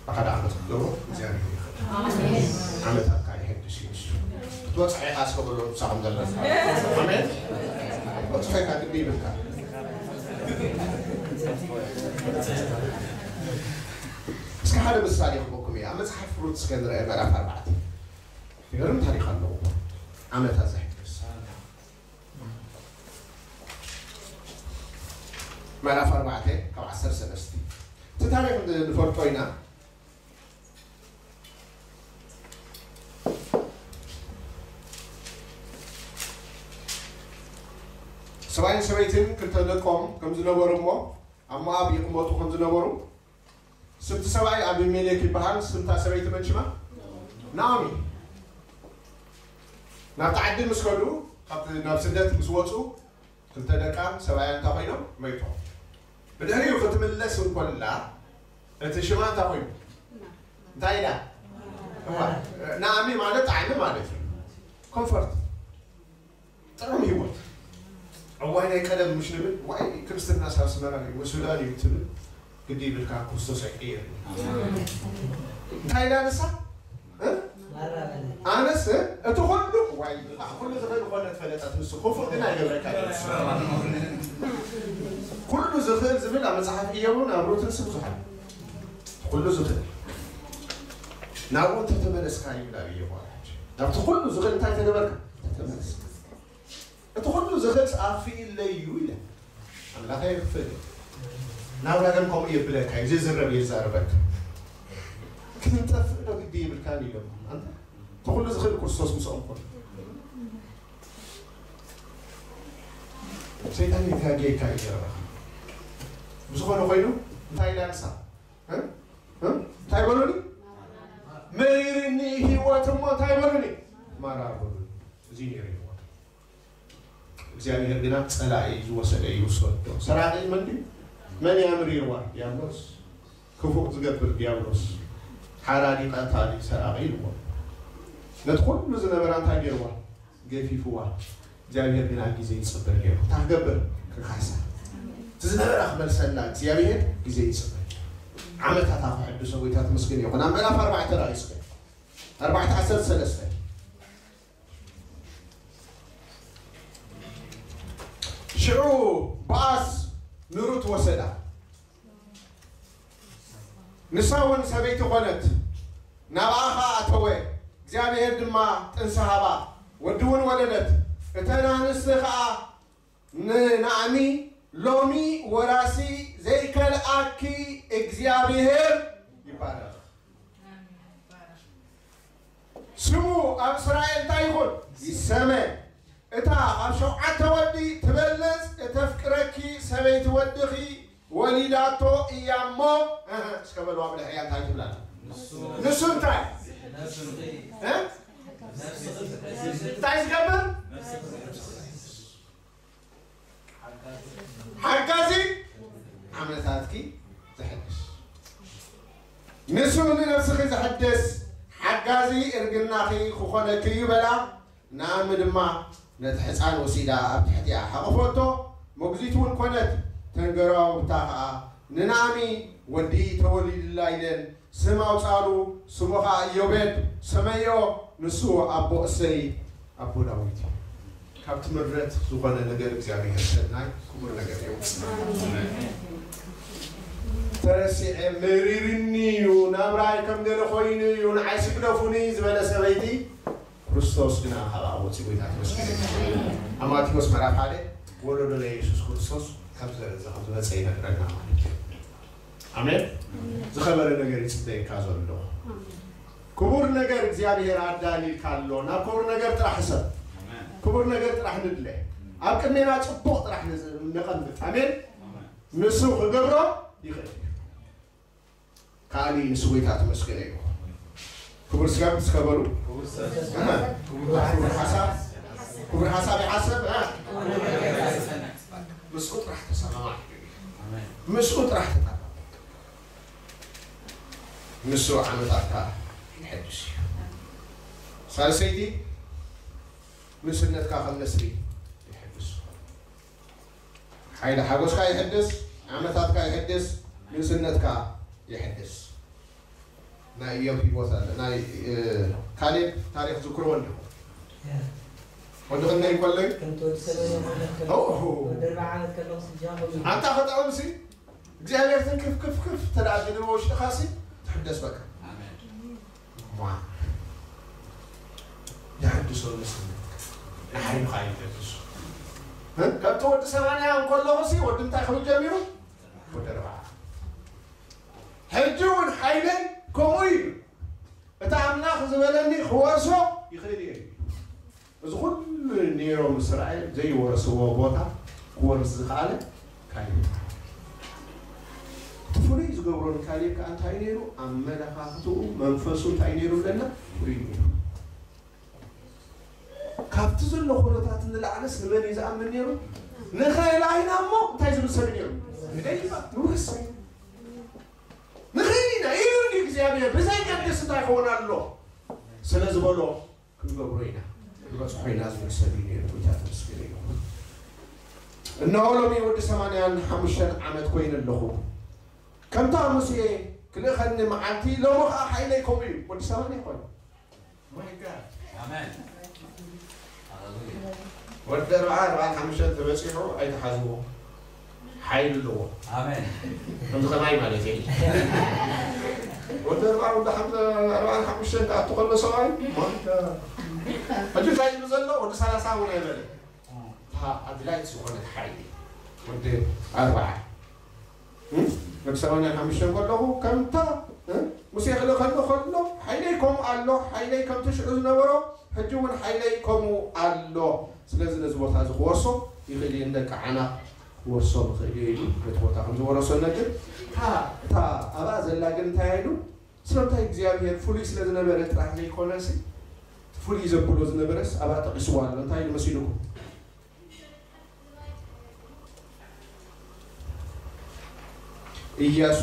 ብሓደ ዓመት ክትገብሮ እግዚኣብሔር ይኽእል። ዓመታትካ ይሕድስ እዩ ንሱ። ክትበፅሖ ኢኻ እስከ በሎ ንሳኹም ዘለካ። ኣሜን። ክትበፅሖ ኢኻ ግዲ ይብልካ። እስከ ሓደ ምሳሌ ክህበኩም እየ። ኣብ መፅሓፍ ሩት እስከ ንርአ ምዕራፍ ኣርባዕተ። ይገርም ታሪኽ ኣለዎ። ዓመታት ዘሕድስ። ምዕራፍ ኣርባዕተ ካብ ዓሰርተ ሰለስተ። እቲ ታሪኽ ንፈልጦ ኢና። ሰብኣይን ሰበይትን ክልተ ደቆም ከም ዝነበሩ እሞ ኣብ ሞኣብ ይቕመጡ ከም ዝነበሩ ስምቲ ሰብኣይ ኣቢሜሌክ ይበሃል። ስምታ ሰበይቲ መን ሽማ? ናኦሚ። ናብቲ ዓዲ ምስ ከዱ፣ ካብቲ ናብ ስደት ምስ ወፁ፣ ክልተ ደቃ ሰብኣያ እንታይ ኮይኖም? መይቶም። ብድሕሪኡ ክትምለስ እንኮላ፣ እቲ ሽማ እንታይ ኮይኑ? እንታይ ኢላ? እዋ፣ ናእሚ ማለት ጣዕሚ ማለት እዩ። ኮምፎርት፣ ጥዑም ህይወት። እዋይ ናይ ቀደም ምሽ ንብል፣ ዋይ ክርስትና ሳብ ኣስመራ እዩ፣ ወይ ሱዳን እዩ ትብል፣ ግዲ ይብልካ፣ ክርስቶስ ኣይቅየር። እንታይ ኢላ ንሳ? እ? ኣነስ እቲ ኩሉ ዋይ ኩሉ ዝኽእል ኮነ ትፈለጠት ንሱ ክፉእ ግን ኣይገብረካ። ኩሉ ዝኽእል ዝብል ኣብ መጽሓፍ ኢዮብን ኣብ ሩትን ስም ብዙሓት ኩሉ ዝኽእል ናብኡ እንተተመለስካ ይብል ኣብ ኢዮብ። ናብቲ ኩሉ ዝኽእል እንታይ ተገበርካ? ተመለስ። እቲ ኩሉ ዝኽእል ኣኽፊእለይ እዩ ኢለ ኣምላኸ ይኽፍል። ናብራ ግን ከምኡ የብለካ እዩ፣ ዘይዝረብ የዛርበካ። ክንጠፍእ ዶ ግዲ ይብልካ ኢሎም። ኣንተ እቲ ኩሉ ዝኽእል ክርስቶስ ምስኦም ኮነ። ሰይጣን ይጋጌካ ይገርበካ። ብዝኾነ ኮይኑ እንታይ ኢላ ንሳ? እ? እ? እንታይ በሉኒ? መሪርኒ ህይወት እሞ እንታይ በሉኒ? ማራ በሉኒ። እዚ ነይሩ ህይወት። እግዚኣብሔር ግና ጸላኢ ዝወሰደ እዩ ዝወስዶ። ሰራቂ መን ድዩ? መን እያ ምሪርዋ? ዲያብሎስ። ክፉእ ዝገብር ዲያብሎስ። ሓራዲ ቀታሊ ሰራቂ ይልዎ። ነቲ ኩሉ ዝነበራ እንታይ ገይርዋ? ገፊፍዋ። እግዚኣብሔር ግና ግዜ ይጽበ ገይሩ። እንታይ ክገብር? ክካሕሳ። እቲ ዝነበራ ክመልሰላ እግዚኣብሔር ግዜ ይጽበ። ዓመታታ ክሕድሶ ጎይታ ተመስገን ይኹን። ኣብ ምዕራፍ ኣርባዕተ ራእይ እስከ። ኣርባዕተ ዓሰርተ ሰለስተ። ሽዑ ቦኣዝ ንሩት ወሰዳ። ንሳ እውን ሰበይቲ ኾነት፣ ናብኣ ኸኣ ኣተወ። እግዚኣብሔር ድማ ጥንሲ ሃባ፣ ወዲ እውን ወለደት። እተን ኣንስቲ ኸኣ ንናእሚ፣ ሎሚ ወራሲ ዘይከልኣኪ እግዚኣብሔር ይባረኽ። ስሙ ኣብ እስራኤል እንታይ ይኹን? ይሰመ። እታ ካብ ሸውዓተ ወዲ ትበልጽ እተፍቅረኪ ሰበይቲ ወድኺ ወሊዳቶ እያ እሞ፣ እህ፣ እስከ በሉ ኣብ ልሕያ እንታይ ትብላ? ንሱ እንታይ? ነፍስኺ። እ? ነፍስኺ። እንታይ ዝገብር? ነፍስኺ። ሓጋዚ ዓመታትኪ ዘሐድስ። ንሱ ንነፍስኺ ዘሐድስ ሓጋዚ እርግናኺ ክኾነኪ እዩ በላ። ናእሚ ድማ ነቲ ሕፃን ወሲዳ ኣብ ትሕቲኣ ሓቖፈቶ፣ መጉዚት እውን ኮነት። ተንገራውብታ ኸኣ ንናእሚ ወዲ ተወሊድላ ኢለን ስም ኣውጻሉ፣ ስሙ ኸኣ ኢዮቤድ ሰመዮ፣ ንሱ ኣቦ እሰይ ኣቦ ዳዊት እዩ። ካብ ትምረት ዝኾነ ነገር እግዚኣብሔር ሰናይ ክቡር ነገር እዩ። ተረሲዐ መሪርኒ እዩ፣ ናብራይ ከም ገለ ኮይኑ እዩ፣ ንዓይ ስግደፉኒ ዝበለ ሰበይቲ ክርስቶስ ግና ካብ ኣብ ወፂኡ ጎይታ ተመስገነ። ኣብ ማቴዎስ ምዕራፍ ሓደ ወለዶ ናይ የሱስ ክርስቶስ ከም ዝመፀ ይነግረና ማለት እዩ። ኣሜን። ዝኸበረ ነገር ይፅበየካ ዘሎ ክቡር ነገር እግዚኣብሔር ኣዳሊልካ ኣሎ። ናብ ክቡር ነገር ጥራሕ ሰብ ክቡር ነገር ጥራሕ ንድለ ኣብ ቅድሜና ፅቡቕ ጥራሕ ነቐምጥ። ኣሜን። ንሱ ክገብሮ ይኽእል እዩ። ካልእ ንሱ ጎይታ ተመስገነ እዩ። ክቡር ስጋብ እስከ በሉ። ክቡር ሰብ። ክቡር ሓሳብ ክቡር ሓሳብ ይሓሰብ። ምስኡ ጥራሕ ተሰማማዕ። ምስኡ ጥራሕ ተጣበቕ። ንሱ ዓመታትካ ይሐድስ እዩ። ሳልሰይቲ ንስነትካ ከም ነስሪ ይሐድስ። ሓይሊ ሓጎስካ ይሕድስ፣ ዓመታትካ ይሕድስ፣ ንእስነትካ ይሕድስ። ናይ ኢዮብ ህይወት ኣለ። ናይ ካሌብ ታሪክ ዝክርዎ እንዲኹም ወዲ ክንደይ እንከሎ እዩ? ከምቲ ወዲ ሰበ ማለት ከሎ ወዲ ኣርባዓ ዓመት ከለኹ ስጃኹም ኣንታ ከጠቕምሲ እግዚኣብሔር ትንክፍክፍክፍ ተደኣ ቢልዎ ውሽጥኻሲ ትሕደስ በቃ። የሐድሶ ንስነትካ ንሓይልኻ ይገድሶ። እ? ካብቲ ወዲ ሰማንያ እንከለኹ ሲ ወዲ እንታይ ክብል ጀሚሩ? ወዲ ኣርባዓ። ሕጂ እውን ሓይለይ ከምኡ እዩ። እቲ ኣምላኽ ዝበለኒ ክወርሶ ይኽእል እየ። እዚ ኩሉ ኔሮም እስራኤል ዘይወረስዎ ቦታ ክወርስ ዝኸኣለ ካሌብ። እቲ ፍሉይ ዝገብሮ ንካሌብ ከኣ እንታይ ነይሩ? ኣመለኻኽትኡ መንፈሱ እንታይ ነይሩ ብለና? ፍሉይ ነይሩ። ካብቲ ዘሎ ኩነታት ንላዕለስ ንመን እዩ ዝኣምን ነይሩ? ንኸላይ ኢና እሞ እንታይ ዝብል ሰብ ነይሩ? ንደይባ ንውርስ። ንኸ እግዚኣብሔር ብዘይ ገድስ እንታይ ይኸውን ኣሎ ስለ ዝበሎ ክንገብሮ ኢና፣ ክንበጽሖ ኢና ዝብል ሰብ እዩ ነይሩ። ጎይታ ተመስገን ይኹን። እነሆ ሎሚ ወዲ ሰማንያን ሓሙሽተን ዓመት ኮይነ ኣለኹ። ከምታ ሙሴ ክልእኸኒ መዓልቲ ሎሚ ኸዓ ሓይለይ ከምኡ እዩ። ወዲ ሰማንያ ኮይኑ ኣሜን። ወዲ ኣርብዓ ኣርብዓን ሓሙሽተን ተበፂሑ ኣይተሓዝዎ ሓይሊ ኣለዎ። ኣሜን። ከምዚ ከማይ ማለት እዩ። ወዲ ኣርብዓ ወዲ ሓምሳ ኣርብዓን ሓሙሽተን ክኣቱ ከሎ ሰብኣይ ሞንተ ሕጂ እንታይ ይብል ዘሎ? ወዲ ሰላሳ እውን ኣይበለ። እታ ኣድላይት ዝኾነት ሓይሊ ወዲ ኣርብዓ ወዲ ሰማንያን ሓሙሽተን ከለኹ ከምታ ሙሴ ክልእኸኒ ከሎ ሓይለይ ከምኡ ኣሎ። ሓይለይ ከምቲ ሽዑ ዝነበሮ ሕጂ እውን ሓይለይ ከምኡ ኣሎ። ስለዚ ነዚ ቦታ እዚ ክወርሶ ይኽእል እየ፣ ንደቂ ዓና ክወርሶ ይኽእል እየ ኢሉ ነቲ ቦታ ከም ዝወረሶ ነግር። እታ እታ ኣብኣ ዘላ ግን እንታይ ኢሉ? ስለምንታይ እግዚኣብሔር ፍሉይ ስለ ዝነበረ ጥራሕ ዘይኮነሲ ፍሉይ ዘብሎ ዝነበረስ ኣብኣ ጠቒስዋ ኣሎ። እንታይ ኢሉ መሲልኩም? ኢያሱ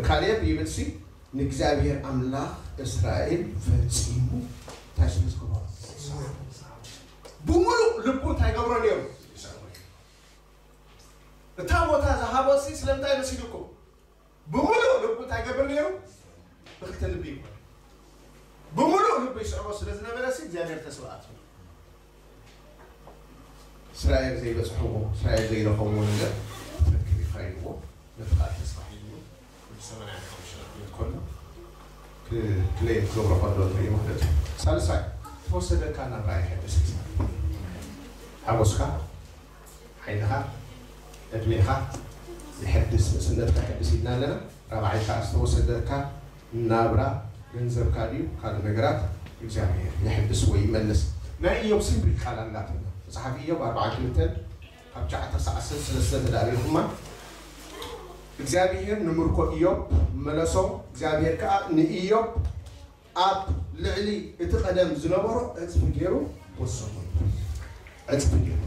ካሌብ ይብልሲ ንእግዚኣብሔር ኣምላኽ እስራኤል ፈጺሙ እንታይ ስለ ዝገበሮ ብምሉእ ልቡ እንታይ ገብሮ ነይሩ? እታ ቦታ ዝሃቦሲ ስለምንታይ መሲልኩም? ብምሉእ ልቡ እንታይ ገብር ነይሩ? ብክልተ ልቢ ይኮን ብምሉእ ልቡ ይስዕቦ ስለ ዝነበረ ሲ እግዚኣብሔር ተስፋ ኣትዩ። እስራኤል ዘይበፅሕዎ እስራኤል ዘይረኸብዎ ነገር ትረክብ ኢኻ ኢልዎ። ነቲ ቃል ተስፋ ሒዝዎ ወዲ ሰማንያ ሓሙሽተ ዓመት ከሎ ክሌም ክገብሮ ከሎ ንርኢ ማለት እዩ። ሳልሳይ ተወሰደካ ናብ ራእይ ሓደስ ሓጎስካ ሓይልኻ ዕድሜኻ ይሕድስ፣ ንእስነትካ ይሕድስ ኢልና ኣለና። ራብዓይ ከዓ ዝተወሰደካ ናብራ ገንዘብካ ድዩ ካልእ ነገራት እግዚኣብሔር ይሕድስ ወይ ይመልስ። ናይ ኢዮብ ሲምፕል ቃል ኣላትና። መፅሓፍ ኢዮብ ኣርብዓ ክልተን ካብ ትሽዓተ ክሳዕ ዓሰርተ ሰለስተ ተዳሪኹማ እግዚኣብሔር ንምርኮ ኢዮብ መለሶ። እግዚኣብሔር ከዓ ንኢዮብ ኣብ ልዕሊ እቲ ቀደም ዝነበሮ ዕፅፊ ገይሩ ወሰኾ። ዕፅፊ ገይሩ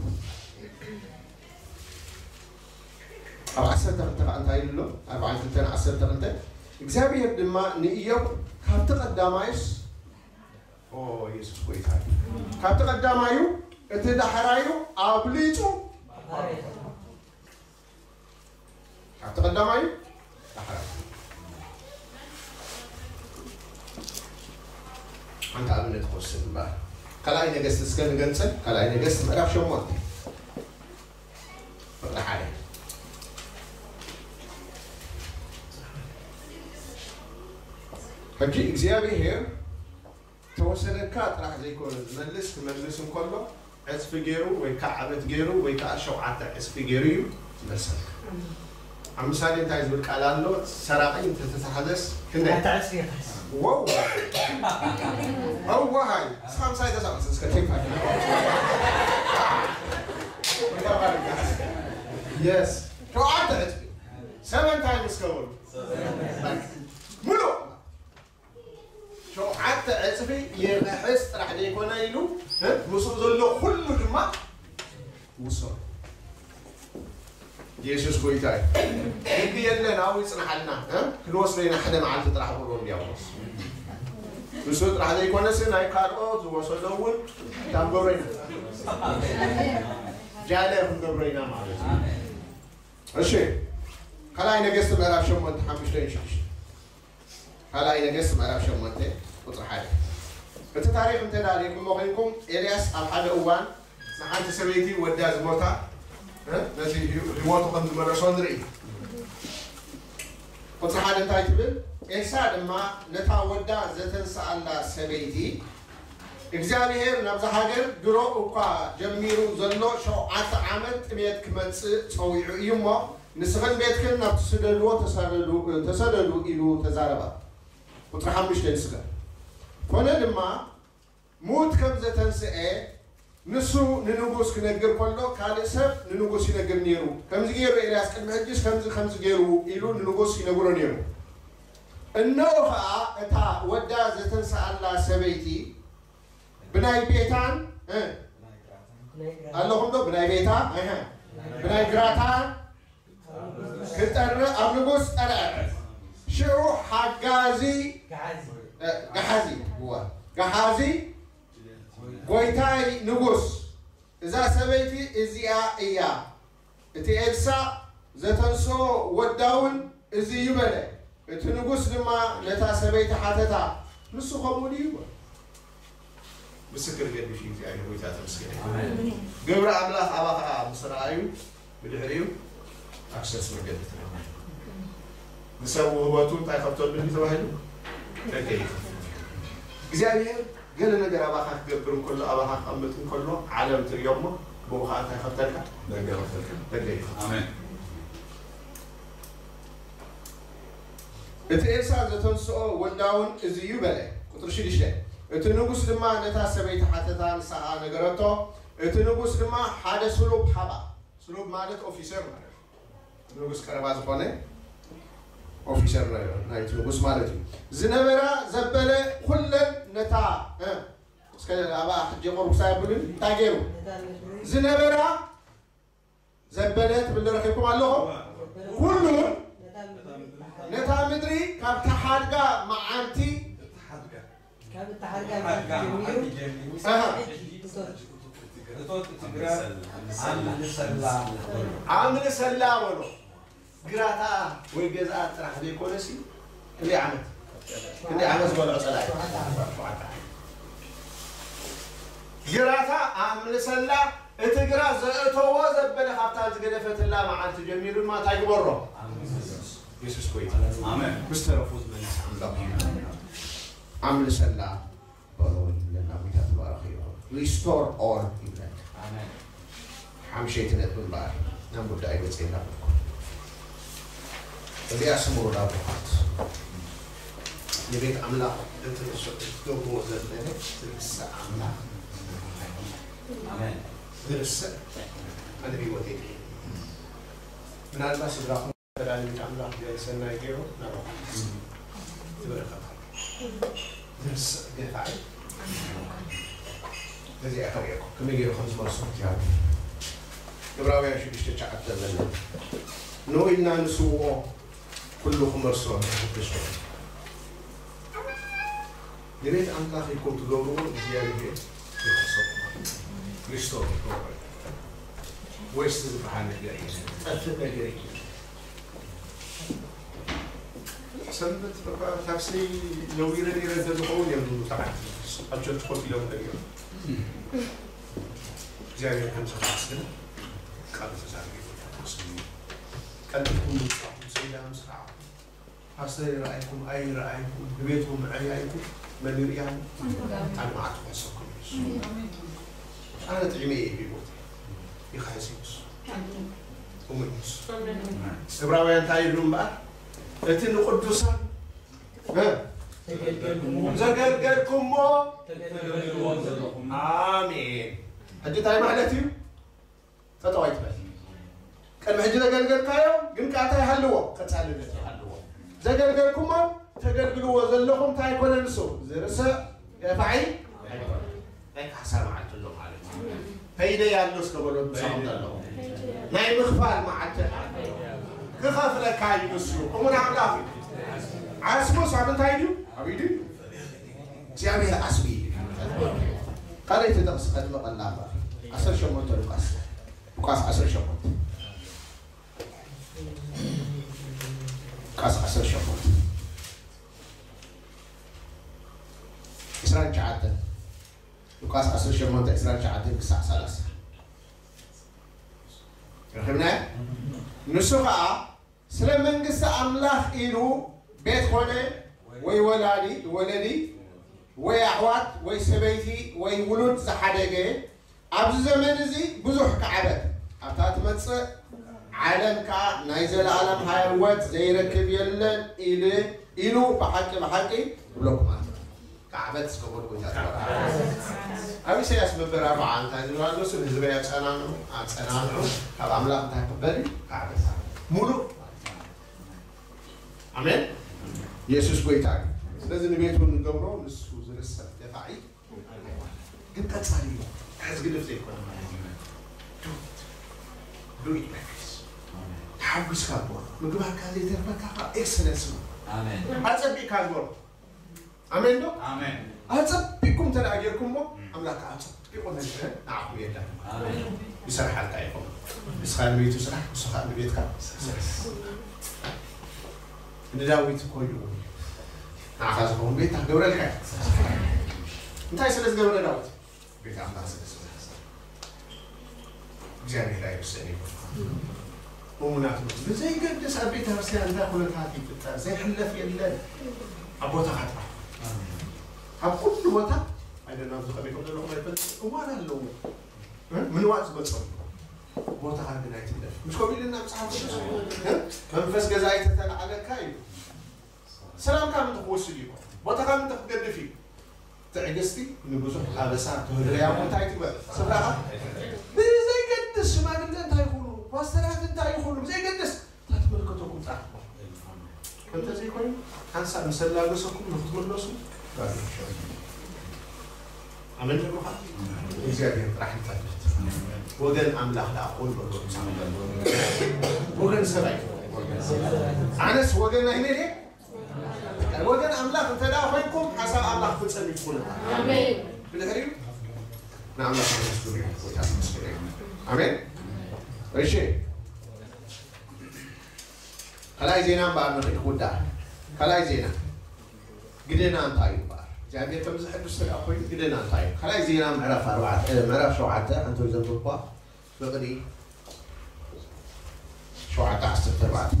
ኣብ ዓሰርተ ክልተ ከዓ እንታይ ኢሉ ኣሎ? ኣርባዕን ክልተን ዓሰርተ ክልተ እግዚኣብሔር ድማ ንኢዮብ ካብቲ ቀዳማይስ ኦ የሱስ ጎይታ እዩ። ካብቲ ቀዳማዩ እቲ ዳሕራዩ ኣብሊፁ ካብቲ ቀዳማዩ ዳሕራዩ ሓንቲ ኣብነት ክወስድ እምበር ካልኣይ ነገስት እስከ ንገንፅል። ካልኣይ ነገስት ምዕራፍ ሸሞንተ ቁፅሪ ሓደ ሕጂ እግዚኣብሔር ተወሰደካ ጥራሕ ዘይኮነ ዝመልስ ክመልስ እንከሎ ዕፅፊ ገይሩ ወይ ከዓ ዓመት ገይሩ ወይ ከዓ ሸውዓተ ዕፅፊ ገይሩ እዩ ዝመልሰልካ። ኣብ ምሳሌ እንታይ ዝብል ቃል ኣሎ? ሰራቒ እንተተታሕዘስ ክንደይ? ኣታ ዕፅፊ ይኸስ። ወው ኣዋሃይ ሳምሳይ ተሳቕስ እስከ ቴንፋ የስ ሸውዓተ ዕፅፊ ሰቨን ታይምስ ከበሉ ሙሉእ ሸውዓተ ዕፅፊ ይኽሕስ ጥራሕ ዘይኮነ ኢሉ ምስኡ ዘሎ ኩሉ ድማ ውሰዱ። የሱስ ጎይታ እዩ። ሕጊ የለን ኣብኡ ይፅናሓልና ክንወስዶ ኢና ሓደ መዓልቲ ጥራሕ ክብሎ ዲያብሎስ ንሱ ጥራሕ ዘይኮነስ ናይ ካልኦት ዝወሰዶ እውን ታንገብሮ ኢና ጃለ ክንገብሮ ኢና ማለት እዩ። እሺ ካልኣይ ነገስት ምዕራፍ ሸሞንተ ሓሙሽተ ሽዱሽተ ካልኣይ ነገስት ምዕራፍ ሸሞንተ ቁፅሪ ሓደ እቲ ታሪክ እንተ ዳሪእኩሞ ኮይንኩም ኤልያስ ኣብ ሓደ እዋን ንሓንቲ ሰበይቲ ወዳ ዝሞታ ነቲ ህይወቱ ከም ዝመለሶ ንርኢ። ቁፅሪ ሓደ እንታይ ትብል? ኤልሳ ድማ ነታ ወዳ ዘተንስኣላ ሰበይቲ እግዚኣብሔር ናብዛ ሃገር ድሮ እኳ ጀሚሩ ዘሎ ሸውዓተ ዓመት ጥሜት ክመጽእ ጸዊዑ እዩ እሞ ንስኽን ቤትክን ናብ ትስደድዎ ተሰደዱ ኢሉ ተዛረባ። ቁፅሪ ሓሙሽተ ንስከ ኮነ ድማ ሙት ከም ዘተንስኤ ንሱ ንንጉስ ክነግር ከሎ ካልእ ሰብ ንንጉስ ይነግር ነይሩ። ከምዚ ገይሩ ኤልያስ ቅድሚ ሕጅስ ከምዚ ከምዚ ገይሩ ኢሉ ንንጉስ ይነግሮ ነይሩ። እነሆ ኸዓ እታ ወዳ ዘተንስኣላ ሰበይቲ ብናይ ቤታን ኣለኹም ዶ ብናይ ቤታ ብናይ ግራታ ክጠርዕ ኣብ ንጉስ ጠርዐ። ሽዑ ሓጋዚ፣ ገሓዚ፣ እ፣ ገሓዚ፣ እወ፣ ገሓዚ፣ "ጎይታይ ንጉስ፣ እዛ ሰበይቲ እዚኣ እያ። እቲ ኤልሳዕ ዘተንስኦ ወዳ እውን እዚ እዩ" በለ። እቲ ንጉስ ድማ ነታ ሰበይቲ ሓተታ፣ "ንሱ ከምኡ ድዩ?" በሎ። ምስክር ገዲፍ እዩ እግዚኣብሔር፣ ጎይታ ተመስገን ይሁን። ኣሜን። ግብሪ ኣምላኽ ኣባኻ ምስ ረኣዩ፣ ብድሕሪኡ ኣክሰስ መገዲ ትረክብ። ንሰብ ውህበቱ እንታይ ከብተሉ እዩ ተባሂሉ? ደገ ይኸፍት። እግዚኣብሔር ገለ ነገር ኣባኻ ክገብር እንከሎ፣ ኣባኻ ክቐምጥ እንከሎ፣ ዓለም ትርእዮ እሞ፣ ብኡ ኸዓ እንታይ ከፍተልካ? ደገ ከፍተልካ። ደገ ይኸፍት። ኣሜን። እቲ ኤልሳዕ ዘተንስኦ ወዳ እውን እዚ እዩ በለ። ቁጽሪ ሽዱሽተ። እቲ ንጉስ ድማ ነታ ሰበይቲ ሓተታ፣ ንሳ ኸዓ ነገረቶ። እቲ ንጉስ ድማ ሓደ ስሉብ ሃባ። ስሉብ ማለት ኦፊሰር ማለት እዩ። ንጉስ ቀረባ ዝኾነ ኦፊሰር ነ-፣ ናይቲ ንጉስ ማለት እዩ። ዝነበራ ዘበለ ኩለን ነታ፣ እ፣ እስከ ኣብኣ ሕጂ ቁሩብ ክሳብ የብሉን እንታይ ገይሩ? ዝነበራ ዘበለ ትብል ረኺብኩም ኣለኹም? ኩሉን ነታ ምድሪ ካብታ ሓድጋ መዓልቲ ካብ እተሓርጋ ጀሚሩ ኣሃ። ሕጂ እቶት እቶት እቲ ግራት ኣምልሰላ። ኣምልሰላ በሎ። ግራታ ወይ ገዝኣ ጥራሕ ዘይኮነሲ ክንደይ ዓመት? ክንደይ ዓመት ዝበልዖ ጸላኢ? ሸውዓተ ዓመት። ግራታ ኣምልሰላ። እቲ ግራት ዘእተዎ ዘበለ ካብታ ዝገደፈትላ መዓልቲ ጀሚሩ ድማ እንታይ ግበሮ? የሱስ ጎይታ። ኣሜን። ምስ ተረፉ ዝመልስ ኣምላኽ እዩ። ኣምልሰላ በሎ ይብለና። ጎይታ ተባረኽ ይኹን። ሪስቶር ኦል ይብለና። ኣሜን። ሓምሸይቲ ነጥቢ እምበኣር ናብ ጉዳይ ገጸ ይላበልኩ። እዚኣ ስምሩ ዳቦኻት። ንቤት ኣምላኽ እቲ ንሱ ትገብርዎ ዘለነ ትንስእ ኣምላኽ። ኣሜን። ዝርስዕ ኣነ ህይወት የድልየኒ። ምናልባት ስድራኹም ተዳሊት ኣምላኽ ገለ ሰናይ ገይሩ ናባኹም ትበረኸት። ዝርስዕ ገፋዒ በዚኣ ከርእየኩም። ከመይ ገይሩ ከም ዝመልሶ ትያሉ። ዕብራውያን ሽዱሽተ ትሽዓተ ዘለ። ንኡ ኢልና ንስውኦ ኩሉ ክመልሶ ንሕብሾ። ንቤት ኣምላኽ ኢልኩም ትገብርዎ እግዚኣብሔር ይኸሰኩም። ሪስቶር ይገብሮ። ዌስት ዝበሃል ነገር የለን። ጠፍእ ነገር የለን። ሰንበት በቃ ታክሲ ነዊረ ነይረ እንተዝኸውን እዮም ዝብሉ ተዓት ኣብ ቸርች ኮፍ ኢሎም ከሪኦም። እግዚኣብሔር ከም ዘመስግን ቃሉ ተዛረበ። ቀልጥፍኩም ምምጻእኩም፣ ሰይዳ ምስራዕኩም፣ ፓስተር ይረኣይኩም ኣይረኣይኩም፣ ንቤቱ ምዕያይኩም መን ይርእያ? ኣነ መዓት ክሕሰኩም እዩ። ኣነ ጥዕመ እየ ብሞት ይኽሕስ እዩ እሱ። እሙን እዩ እሱ። ዕብራውያን እንታይ ይብሉ እምበኣር? እቲ ንቅዱሳን እ? ዘገልገልኩሞ። ኣሜን። ሕጂ እንታይ ማለት እዩ? ጠጠው ኣይትበል። ቅድሚ ሕጂ ዘገልገልካዮ ግን ከኣ እንታይ ይሃልዎ? ቀጻልነት ይሃልዎ። ዘገልገልኩሞ ተገልግልዎ ዘለኹም እንታይ ኣይኮነን እሱ? ዝርስዕ ገፋዒ ኣይኮነን። ናይ ካሕሳ መዓልቲ ኣሎ ማለት እዩ። ፐይደይ ኣሎ እስከ በሎ ምሳኹም ዘለኹም። ናይ ምኽፋል መዓልቲ ኣሎ። ክኸፍለካ እዩ ንሱ። እሙን ኣምላኽ እዩ። ዓስቡስ ኣብ እንታይ ድዩ? ኣብ ኢዱ እዩ። እግዚኣብሔር ዓስቢ እዩ። ካልኣይቲ ጥቕሲ ከድምቐልና እምበር። ዓሰርተ ሸሞንተ ሉቃስ። ሉቃስ ዓሰርተ ሸሞንተ። ሉቃስ ዓሰርተ ሸሞንተ። ዕስራን ትሽዓተን። ሉቃስ ዓሰርተ ሸሞንተ ዕስራን ትሽዓተን ክሳዕ ሰላሳ። ረኺብናዮ? ንሱ ኸኣ ስለ መንግስቲ ኣምላኽ ኢሉ ቤት ኾነ ወይ ወላዲ፣ ወለዲ፣ ወይ ኣሕዋት፣ ወይ ሰበይቲ፣ ወይ ውሉድ ዝሓደገ፣ ኣብዚ ዘመን እዚ ብዙሕ ክዓበት፣ ኣብታ ትመጽእ ዓለም ከኣ ናይ ዘለኣለም ህይወት ዘይረክብ የለን ኢል-፣ ኢሉ ብሓቂ ብሓቂ እብለኩም ኣሎ። ክዓበት ዝገበሩ ጎይታ ተባረኽ። ኣብ ኢሳያስ መበል ኣርብዓ እንታይ ዝብል ኣሎ? እሱ ንህዝበይ ኣጸናንዑ፣ ኣጸናንዑ፣ ካብ ኣምላኽ እንታይ ክበል እዩ? ክዓበት። ሙሉእ። ኣሜን። የሱስ ጎይታ እዩ። ስለዚ ንቤቱ ንገብሮ ንሱ ዝርሰዕ ደፋዒ ግን ቀጻሊ እዩ። ሕዚ ግድፍ ዘይኮነ ማለት እዩ። Do it። Do it like this። ሓጒስካ እኮ ምግባርካ ዘይተርፈካ ከዓ ኤክሰለንስ ነው። ኣሜን። ኣጸቢቕካ ግበሮ። ኣሜን ዶ? ኣሜን። ኣጸቢቕኩም እንተ ደኣ ጌርኩሞ፣ ኣምላኽ ከዓ ኣጸቢቑ ነዚ ንዓኹም የዳሉ። ኣሜን። ይሰርሓልካ ይኸውን። ንስኻ ንቤቱ ስራሕ፣ ንሱ ከዓ ንቤትካ ስራሕ። ንዳዊት እኮ ኢሉ፣ ንዓኻ ዝኸውን ቤት ክገብረልካ እየ። እንታይ ስለ ዝገበረ ዳዊት? ቤት ኣምላኽ ስለ ዝሰርሕ እግዚኣብሔር ኣይርስዕን እዩ። እሙናት ነው። ብዘይገድስ ኣብ ቤተ ክርስቲያን እንታይ ኩነታት ይፍጠር ዘይሕለፍ የለን። ኣብ ቦታኻ ጥራሕ። ኣብ ኩሉ ቦታ ኣይደና ኣብዚ ከመይ ከም ዘለኹም ኣይፈልጥ እዋን ኣለዎ። እ? ምንዋት ዝመጸሉ ቦታኻ ግን ኣይትለፍ። ምስ ከምኡ ኢልና መጽሓፍ ቅዱስ እ? መንፈስ ገዛ ኣይተተላዓለካ እዩ። ሰላምካ ምን ትወስድ እዩ። ቦታኻ ምን ትገድፍ እዩ። ትዕግስቲ ንብዙሕ ኣበሳ ትህልያ እሞ እንታይ ትበል? ስፍራኻ ብዘይገድስ ሽማግለ እንታይ ይኹኑ፣ ፓስተራት እንታይ ይኹኑ፣ ብዘይገድስ እንታይ ትመልከተኩም ጥራሕ። እንተዘይኮይኑ ሓንሳእ ምስ ኣላገሰኩም ንክትምለሱ ጋር ይሻል። ኣመን። እግዚኣብሔር ጥራሕ ይጠልት። ወገን ኣምላኽ ደኣ ቁል በሎ። ወገን ሰብ ኣይኮነ። ኣነስ ወገን ናይ መን እየ? ወገን ኣምላኽ እንተ ደኣ ኮይንኩም ሓሳብ ኣምላኽ ፍጸም ይትኩን። ኣሜን። ብድሕሪኡ ንኣምላኽ ተመስግኑ እዩ። ጎይታ ተመስግኑ እዩ። ኣሜን። እሺ። ካልኣይ ዜና እምበኣር ንኽእል ክውዳእ። ካልኣይ ዜና ግደና እንታይ እዩ እምበኣር? እግዚኣብሔር ከም ዝሕድስ ስለ ኮይኑ ግደና እንታይ እዩ? ካልኣይ ዜና ምዕራፍ ኣርባዕተ፣ እ፣ ምዕራፍ ሸውዓተ፣ ሓንቲ ወይ ዘንብብኳ ብቕዲ ሸውዓተ ዓሰርተ ኣርባዕተ።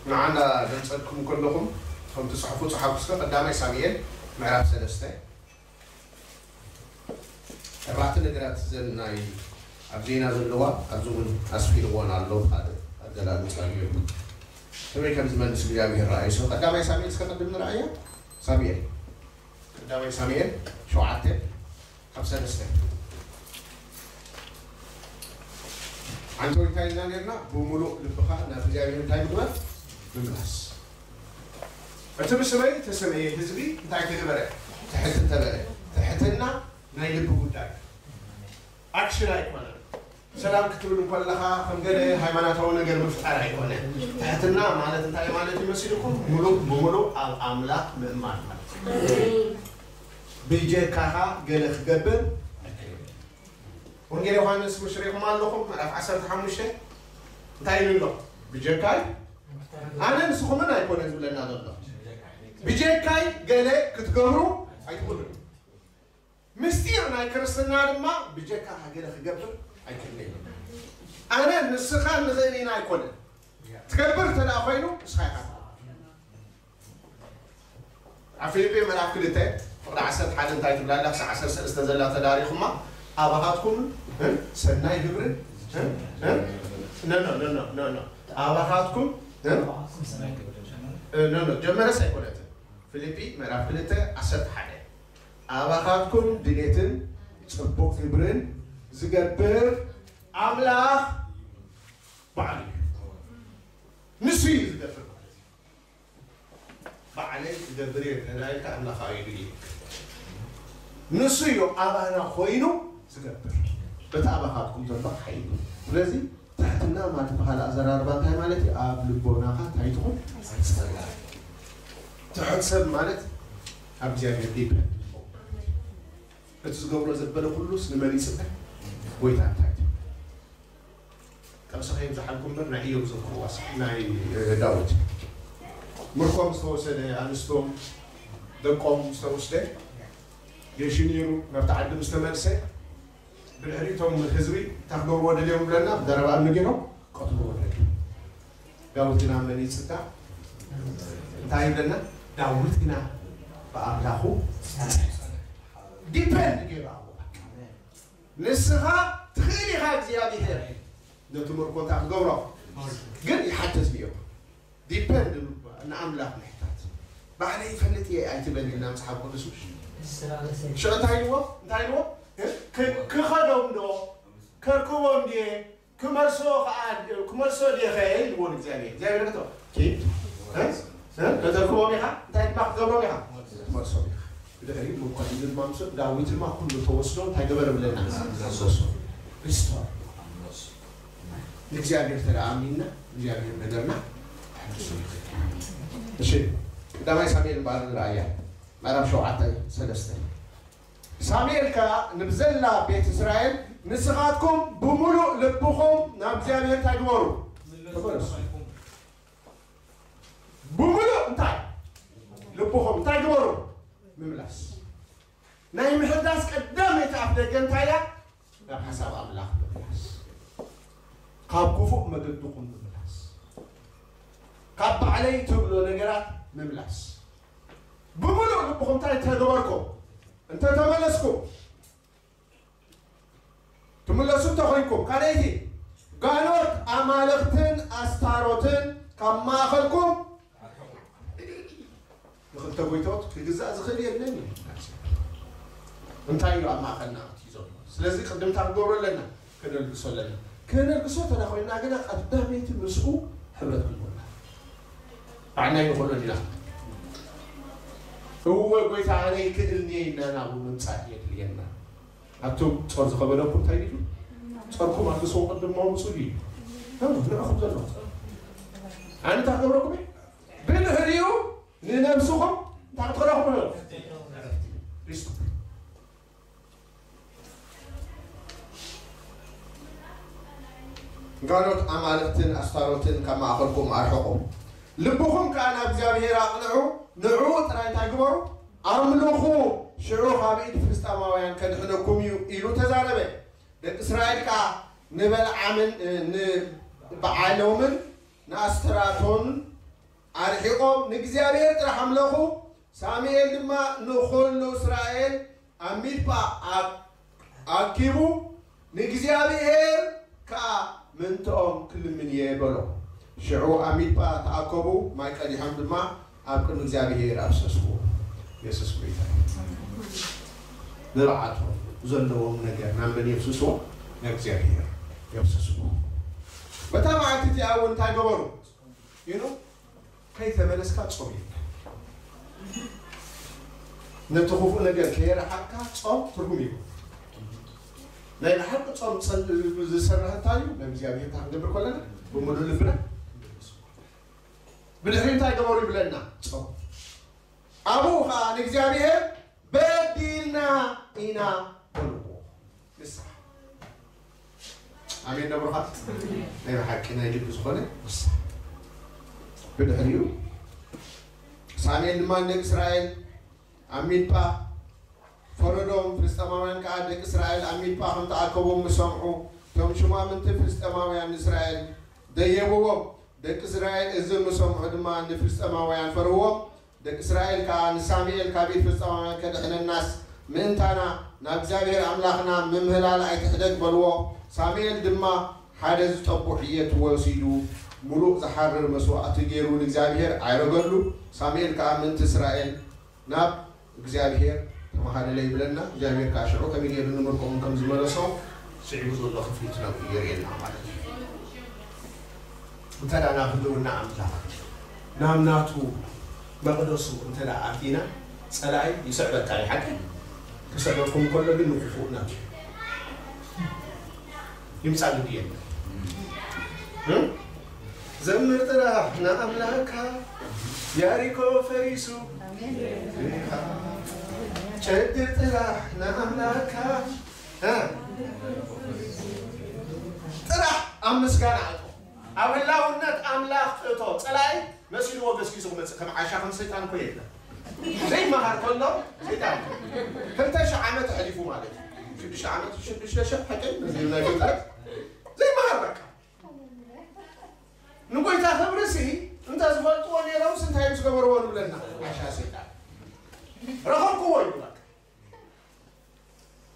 ንዓና ዘንጸልኩም ከለኹም ከም ትጽሕፉ ጽሓፉ እስከ ቀዳማይ ሳሙኤል ምዕራፍ ሰለስተ። ኣርባዕተ ነገራት ዘን ናይ ኣብ ዜና ዘለዋ ኣብዚ እውን ኣስፊርዎን ኣሎ። ሓደ ኣገላልጻ ገይሩ ከመይ ከም ዝመልስ እግዚኣብሔር ረኣዩ። ሰው ቀዳማይ ሳሙኤል እስከ ቅድም ንረኣያ። ሳሙኤል ቀዳማይ ሳሙኤል ሸውዓተ ካብ ሰለስተ። ሓንቲ እንታይ ኢልና ነርና? ብምሉእ ልብኻ ናብ እግዚኣብሔር እንታይ ምግባር? ምምላስ። እቲ ብስመይ ተሰመየ ህዝቢ እንታይ ተገበረ? ትሕት ተበለ። ትሕትና ናይ ልቢ ጉዳይ፣ ኣክሽን ኣይኮነን። ሰላም ክትብል እንከለኻ ከም ገለ ሃይማኖታዊ ነገር ምፍጣር ኣይኮነ። ትሕትና ማለት እንታይ ማለት ይመስልኩም? ሙሉእ ብሙሉእ ኣብ ኣምላኽ ምእማን ማለት እዩ። ብጀካኻ ገለ ክገብር ኣይክእልን። ወንጌል ዮሃንስ ምሽ ሪኢኹም ኣለኹም? ምዕራፍ ዓሰርተ ሓሙሽተ እንታይ ይብል ኣሎ? ብጀካይ ኣነ ንስኹምን ኣይኮነ ዝብለና ዘሎ። ብጀካይ ገለ ክትገብሩ ኣይትኽእሉን። ምስጢር ናይ ክርስትና ድማ ብጀካ ሃገረ ክገብር ኣይክእልን። ኣነ ንስኻ ንኽእል ኢና ኣይኮነን። ትገብር እንተ ደኣ ኮይኑ ንስኻ ኢኻ። ኣብ ፊልጲ ምዕራፍ ክልተ ፍቕዲ ዓሰርተ ሓደ እንታይ ትብላ ኣላ? ክሳዕ ዓሰርተ ሰለስተ ዘላ ተዳሪኹማ። ኣባኻትኩም እ? ሰናይ ግብርን እ? እ? ኖ፣ ኖ፣ ኖ፣ ኖ፣ ኖ፣ ኖ። ኣባኻትኩም እ? እ፣ ኖ፣ ኖ፣ ጀመረስ ኣይኮነትን። ፊልጲ ምዕራፍ ክልተ ዓሰርተ ሓደ። ኣባኻትኩም ድሌትን ጽቡቕ ግብርን ዝገብር ኣምላኽ ባዕሉ እዩ። ንሱ እዩ ዝገብር ማለት እዩ። ባዕለይ ክገብር እየ እንተዳይልካ ኣምላኽ ኢሉ እዩ። ንሱ እዩ ኣባና ኮይኑ ዝገብር። በቲ ኣባኻትኩም ዘሎ ሓይሉ። ስለዚ ትሕትና ማለት ብኻልእ ኣዘራርባ እንታይ ማለት እዩ? ኣብ ልቦናኻ እንታይ ትኹን? ኣይትጸልእ። ትሑት ሰብ ማለት ኣብ እግዚኣብሔር ዲፐንድ። እቲ ዝገብሮ ዘበለ ኩሉስ ንመን ይጽበ? ጎይታ እንታይ ትብል? ጥቕሲ ከይብዝሓልኩም እምበር ናይ ኢዮብ ዘክርዋስ ናይ፣ እ፣ ዳዊት። ምርኮም ዝተወሰደ፣ ኣንስቶም ደቆም ዝተወስደ፣ ጌሹ ነይሩ ናብቲ ዓዲ ምስ ተመልሰ፣ ብድሕሪ እቶም ህዝቢ እንታይ ክገብርዎ ደልዮም ብለና፣ ብደረባ እምኒ ገይሮም ቀትልዎ ደልዩ። ዳዊት ግና መን ይጽጋ? እንታይ ይብለና? ዳዊት ግና ብኣምላኹ ዲፐንድ ገይሩ ኣቦ። ንስኻ ትኽእል ኢኻ እግዚኣብሔር ነቲ ምርኮ እንታይ ክትገብሮ ግን ይሓትት እዩ። ዲፐንድ ንኣምላኽ ምሕታት። ባዕለይ ይፈልጥ እየ ኣይትበል ኢልና መጽሓፍ ቅዱስ ምሽ ሽዑ እንታይ ኢልዎ? እንታይ ኢልዎ? ክ- ክኸዶም ዶ ከርክቦም ድየ ክመልሶ ከዓ ክመልሶ ድየ ኢልዎ እግዚኣብሔር። እግዚኣብሔር ከቶ ኪድ ከተርክቦም ኢኻ እንታይ ድማ ክትገብሮም ኢኻ? ትመልሶም ኢኻ። ብድሕሪ ምኳን ድማ ምስ ዳዊት ድማ ኩሉ ተወስዶ እንታይ ገበረ ብለና? ኣሰሶ። ሪስቶር ንእግዚኣብሔር ተደኣ ኣሚንና እግዚኣብሔር ነገርና። እሺ፣ ቀዳማይ ሳሙኤል እምበኣር ንርኣያ፣ ምዕራፍ ሸውዓተ ሰለስተ። ሳሙኤል ከኣ ንብዘላ ቤት እስራኤል፣ ንስኻትኩም ብምሉእ ልብኹም ናብ እግዚኣብሔር እንታይ ግበሩ? ተመለሱ። ብምሉእ እንታይ? ልብኹም እንታይ ግበሩ? ምምላስ። ናይ ምሕዳስ ቀዳመይቲ ኣፍ ደገ እንታይ እያ? ናብ ሓሳብ ኣምላኽ ምምላስ። ካብ ክፉእ መገድኹም ምምላስ። ካብ ባዕለይ ትብሎ ነገራት ምምላስ። ብምሉእ ልብኹም እንታይ እንተገበርኩም? እንተ ተመለስኩም፣ ትምለሱ እንተኾይንኩም፣ ካልኣይቲ፣ ጋኖት ኣማልኽትን ኣስታሮትን ካብ ማእኸልኩም። ንኽልተ ጎይታዎት ክግዛእ ዝኽእል የለን እዩ። እንታይ እዩ ኣብ ማእኸልና ኣትዩ ዘሎ? ስለዚ ቅድምታ ክንገብሮ ኣለና፣ ከነልግሶ ኣለና። ከነልግሶ እንተ ኮይንና ግና ቀዳመይቲ ምስኡ ሕብረት ክንገብር። ባዕልና ይንኽእሎ ዲና? እወ ጎይታ፣ ኣነ ይክእልኒ እየ ኢልና ናብኡ ምምጻእ የድልየና። ኣብቶም ጾር ዝኸበደኩም እንታይ ኢሉ? ጾርኩም ኣልግስዎ ቅድም ኣውጽኡ ኢሉ። ንዕኹም ዘለኹም። ኣነ እንታይ ክገብረኩም እየ? ብድሕሪኡ ንነብስኹም እንታይ ክትረኽቡ? ዕረፍቲ። ሪስቶር። ጋኖት ኣማልኽትን ኣስታሮትን ካብ ማእኸልኩም ኣርሕቑ። ልብኹም ከኣ ናብ እግዚኣብሔር ኣቕንዑ። ንዕኡ ጥራይ እንታይ ግበሩ? ኣምልኹ። ሽዑ ካብ ኢድ ፍልስጤማውያን ከድሕነኩም እዩ ኢሉ ተዛረበ። ደቂ እስራኤል ከኣ ንበልዓምን ንበዓሎምን ንኣስተራቶን ኣርሒቖም ንእግዚኣብሔር ጥራሕ ኣምለኹ። ሳሙኤል ድማ ንኹሉ እስራኤል ኣብ ሚጽጳ ኣኪቡ፣ ንእግዚኣብሔር ከኣ ምእንትኦም ክልምን እየ በሎ። ሽዑ ኣብ ሚጽጳ ተኣከቡ፣ ማይ ቀዲሖም ድማ ኣብ ቅድሚ እግዚኣብሔር ኣፍሰስዎ። የሱስ ጎይታ እዩ። ንብዓቶም ዘለዎም ነገር ናብ መን የፍስስዎ? ናብ እግዚኣብሔር የፍስስዎ። በታ መዓልቲ እቲኣ እውን እንታይ ገበሩ? You know? ከይተመለስካ ጾም የለን። ነቲ ክፉእ ነገር ከየርሓቅካ ጾም ትርጉም የብሉን። ናይ ብሓቂ ጾም ዝሰርሕ እንታይ እዩ? ናብ እግዚኣብሔር እንታይ ክንገብር ከለና ብምሉእ ልብና ብድሕሪ እንታይ ገበሩ ይብለና? ጾም። ኣብኡ ኸዓ ንእግዚኣብሔር በዲልና ኢና በልዎ። ንስሓ። ኣሜን ነብሩኻ። ናይ ብሓቂ ናይ ልቢ ዝኾነ ንስሓ። ብድሕሪኡ ሳሙኤል ድማ ንደቂ እስራኤል ኣብ ሚልጳ ፈረዶም። ፍልስጤማውያን ከኣ ደቂ እስራኤል ኣብ ሚልጳ ከም ተኣከቦም ምስ ሰምዑ፣ እቶም ሹማምንቲ ፍልስጤማውያን ንእስራኤል ደየብዎም። ደቂ እስራኤል እዚ ምስ ሰምዑ ድማ ንፍልስጤማውያን ፈርህዎም። ደቂ እስራኤል ከኣ ንሳሙኤል ካብ ኢድ ፍልስጤማውያን ከድሕነናስ ምእንታና ናብ እግዚኣብሔር ኣምላኽና ምምህላል ኣይትሕደግ በልዎ። ሳሙኤል ድማ ሓደ ዝጠቡ ሕየት ወሲዱ ምሉእ ዝሓርር መስዋእቲ ገይሩ ንእግዚኣብሔር ዓረገሉ። ሳሙኤል ከኣ ምእንቲ እስራኤል ናብ እግዚኣብሔር ተመሃለለ ይብለና። እግዚኣብሔር ከኣ ሽዑ ከመይ ገይሩ ንምርኮኦም ከም ዝመለሶም ስዒቡ ዘሎ ክፍሊ እቲ ነብዩ የርእየና ማለት እዩ። እንተ ደኣ ናብ ህልውና ኣምላኽ፣ ናብ ናቱ መቕደሱ እንተ ደኣ ኣቲና፣ ጸላኢ ይስዕበካ እዩ፣ ሓቂ? ክስዕበኩም እንከሎ ግን ንክፉእ ናቱ ይምጻእ ግዲ የለን። እም? ዘምር ጥራሕ ንኣምላኽካ፣ ያሪኮ ፈሪሱ። ጨድር ጥራሕ ንኣምላኽካ፣ እ? ጥራሕ ኣብ ምስጋና እቶ። ኣብ ህላውነት ኣምላኽ እቶ። ጸላኢ መሲልዎ ገስጊሱ ክመጽእ፣ ከም ዓሻ፣ ከም ሰይጣን እኮ የለን። ዘይመሃር ከሎ ሰይጣን ክልተ ሺሕ ዓመት ኣሕሊፉ ማለት እዩ። ሽዱሽተ ዓመት፣ ሽዱሽተ ሺሕ ሓቂ፣ እዚ ናይ ፍጥረት ዘይመሃር በቃ። ንጎይታ ክብርሲ እንተ ዝፈልጥዎ ነይሮምስ እንታይ ምስ ገበርዎ ንብለና? ዓሻ ሰይጣን። ረኸብክዎ እዩ በቃ።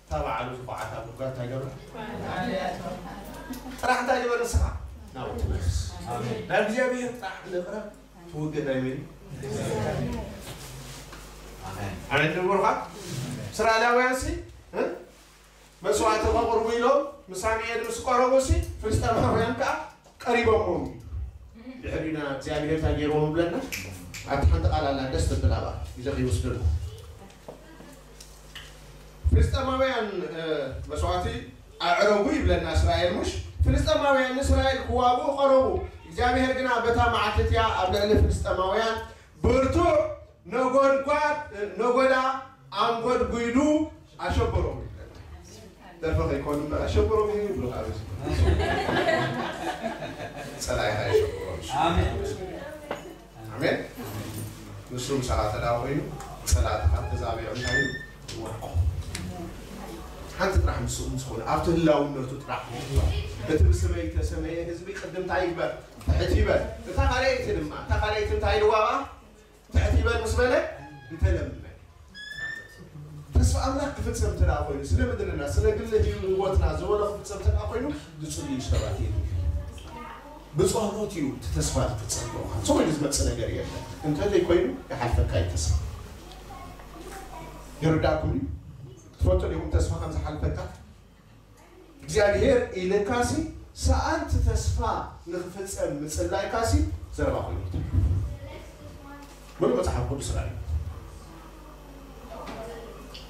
እታ በዓሉ ዝኹዓታ ጉድጓድ እንታይ ገብራ? ጥራሕ እንታይ ግበር ንስኻ? ናብኡ ትመልስ። ኣሜን። ናብ እግዚኣብሔር ጥራሕ ንቕረብ። ትውግእ ናይ መን እዩ? ኣሜን። ኣሜን ንብሩኻ። እስራኤላውያን ሲ፣ እ? መስዋዕቲ ከቕርቡ ኢሎም ምስ ሳሙኤል ምስ ቀረቡ ሲ፣ ፍልስጤማውያን ከኣ ቀሪቦምዎም እዩ። ድሕሪኡ ናብ እግዚኣብሔር እንታይ ገይርዎም ይብለና? ኣብቲ ሓንቲ ቃል ኣላ ደስ ትብል ኣብኣ ሒዘ ከይወስደልኩም። ፍልስጤማውያን፣ እ፣ መስዋዕቲ ኣዕረጉ ይብለና እስራኤል። ሙሽ ፍልስጠማውያን ንእስራኤል ክዋግኡ ቀረቡ። እግዚኣብሔር ግና በታ መዓልቲ እቲኣ ኣብ ልዕሊ ፍልስጠማውያን ብርቱዕ ነጎድጓድ፣ ነጎዳ ኣንጎድጒዱ ኣሸበሮም ይብለና። ደርፈ ከይኮኑ እምበር ኣሸበሮም እዩ ይብሉ። ኣብ እዚ ጸላኢኻ የሸበሮም። ኣሜን። ኣሜን። ንሱ ምሳኻ ተዳ ኮይኑ ጸላእትኻ ተዛቢዖም እንታይ እዩ? ይወድቁ። ሓንቲ ጥራሕ ምስኡ ምስ ኾነ ኣብቲ ህላውነቱ ጥራሕ እቲ ብስመይ ተሰመየ ህዝቢ ቅድም እንታይ ይግበር? ትሕት ይበል። እታ ካልኣይቲ ድማ፣ እታ ካልኣይቲ እንታይ ኢልዋ? ትሕት ይበል ምስ በለ እንተለምመ ተስፋ ኣምላኽ ክፍጸም እንተ ደኣ ኮይኑ፣ ስለ ምድርና፣ ስለ ግሊ ህይወትና ዝበሎ ክፍጸም እንተ ደኣ ኮይኑ፣ ዝጽልዩ ሰባት የድልዩ። ብጸሎት እዩ እቲ ተስፋ ዝፍጸም። ብኣኻ ዝኾነ ዝመጽእ ነገር የለን። እንተ ዘይኮይኑ ይሓልፈካ እዩ ተስፋ። ይርዳእኩም እዩ? ትፈልጡ ዲኹም ተስፋ ከም ዝሓልፈካ? እግዚኣብሔር ኢልካሲ ሰኣንቲ ተስፋ ንኽፍጸም ምጽላይካሲ ዘረባ ኮይኑ። ምሉእ መጽሓፍ ቅዱስ ራእዩ።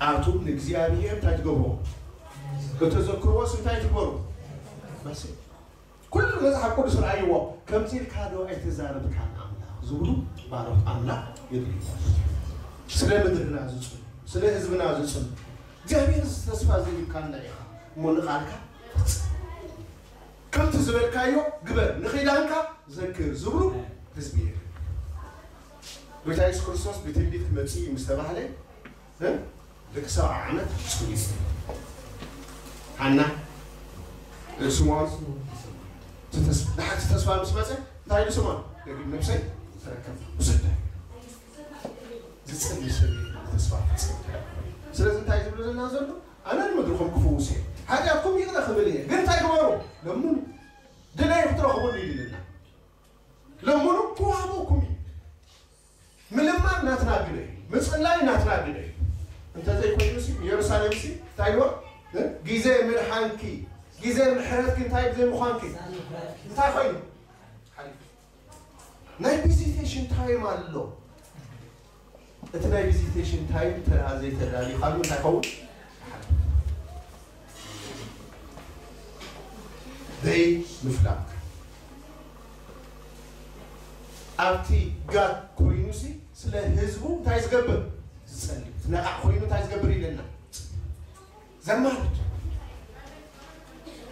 ኣቱም ንእግዚኣብሔር እንታይ ትገብርዎ? እተዘክርዎስ እንታይ ትግበሩ? በስ። ኩሉ መጽሓፍ ቅዱስ ረኣይዎ። ከምዚ ኢልካ ዶ ኣይተዛረብካን ኣምላኽ ዝብሉ ባሮት ኣምላኽ የድልዩ። ስለ ምድርና ዝጽሉ፣ ስለ ህዝብና ዝጽሉ፣ እግዚኣብሔር ተስፋ ዘይብካና ኢኻ እሞ ንቓልካ ፈጽም። ከምቲ ዝበልካዮ ግበር፣ ንኺዳንካ ዘክር ዝብሉ ህዝቢ የድልዩ። ጎይታ የሱስ ክርስቶስ ብትንቢት ክመጽእ እዩ ምስ ተባህለ፣ እ? ደቂ ሰብዓ ዓመት ጽጉ እዩ። ሓና፣ እ፣ ስምዖን፣ እቲ ተስ-፣ ድሓር እቲ ተስፋ ምስ መጸ፣ እንታይ ኢሉ ስምዖን? "ደጊም ነብሰይ ተረከብ፣ ውሰዳ." ዝጸሊ ሰብ እዩ ተስፋ ክጸሊ። ስለዚ እንታይ ዝብሉ ዘለና ዘሎ? "ኣነ ንምድርኹም ክፍውስ እየ፣ ሓጢኣትኩም ይቕረ ክብል እየ፣ ግን እንታይ ግበሩ? ለምኑ፣ ድለዩ ክትረኽቡ" ኢሉና። ለምኑ ክወሃበኩም እዩ። ምልማን ናትና ግደ እዩ። ምጽላይ ናትና ግደ እዩ። እንተዘይኮይኑ ሲ ኢየሩሳሌም ሲ እንታይ ይብሎ? እ? ግዜ ምድሓንኪ፣ ግዜ ምሕረትኪ እንታይ ዘይምዃንኪ እንታይ ኮይኑ? ሓሊፉ። ናይ ቪዚቴሽን ታይም ኣሎ። እቲ ናይ ቪዚቴሽን ታይም ተራ ዘይተዳሊኻሉ እንታይ ኸውን? ደይ ምፍላም። ኣብቲ ጋት ኮይኑሲ ስለ ህዝቡ እንታይ ዝገብር? ዝጸልይ። እቲ ነቓዕ ኮይኑ እንታይ ዝገብር ኢለና? ዘማርድ።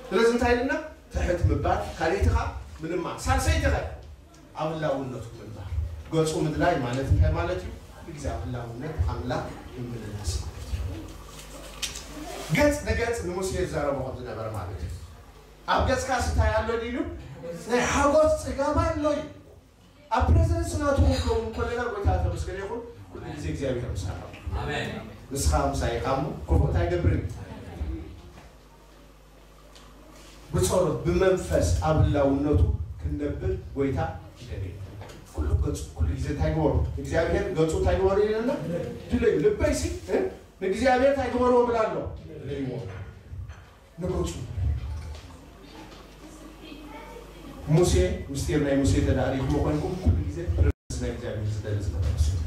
ስለዚ እንታይ ኢልና? ትሕት ምባል፣ ካልኣይቲ ኸኣ ምልማን፣ ሳልሰይቲ ኸ ኣብ ህላውነቱ ምንባር። ገጹ ምድላይ ማለት እንታይ ማለት እዩ? ንግዜ ኣብ ህላውነት ኣምላኽ ምምልላስ ማለት እዩ። ገጽ ንገጽ ንሙሴ ዝዛረቦ ከም ዝነበረ ማለት እዩ። ኣብ ገጽካስ እንታይ ኣሎ ኢሉ? ናይ ሓጎስ ጽጋብ ኣሎ እዩ። ኣብ ፕሬዘንስ ናቱ ክንከውን ከለና ጎይታ ተመስገን ይኹን፣ ኩሉ ግዜ እግዚኣብሔር ምሳና። ኣሜን። ንስኻ ምሳይ ኢኻ እሞ ክፉእ እንታይ ይገብርን? ብጸሎት ብመንፈስ ኣብ ህላውነቱ ክንነብር ጎይታ ይደልየና። ኩሉ ገጹ፣ ኩሉ ግዜ እንታይ ግበሩ? እግዚኣብሔር ገጹ እንታይ ግበሩ ኢለና? ድለዩ። ልበይሲ፣ እ? ንእግዚኣብሔር እንታይ ግበርዎ ብላ ኣሎ? ድለይዎ። ንገጹ። ሙሴ፣ ምስጢር ናይ ሙሴ ተዳሪኹም ኮይንኩም፣ ኩሉ ግዜ ፕሬዘንስ ናይ እግዚኣብሔር ዝደሊ ዝነበረ ሰብ።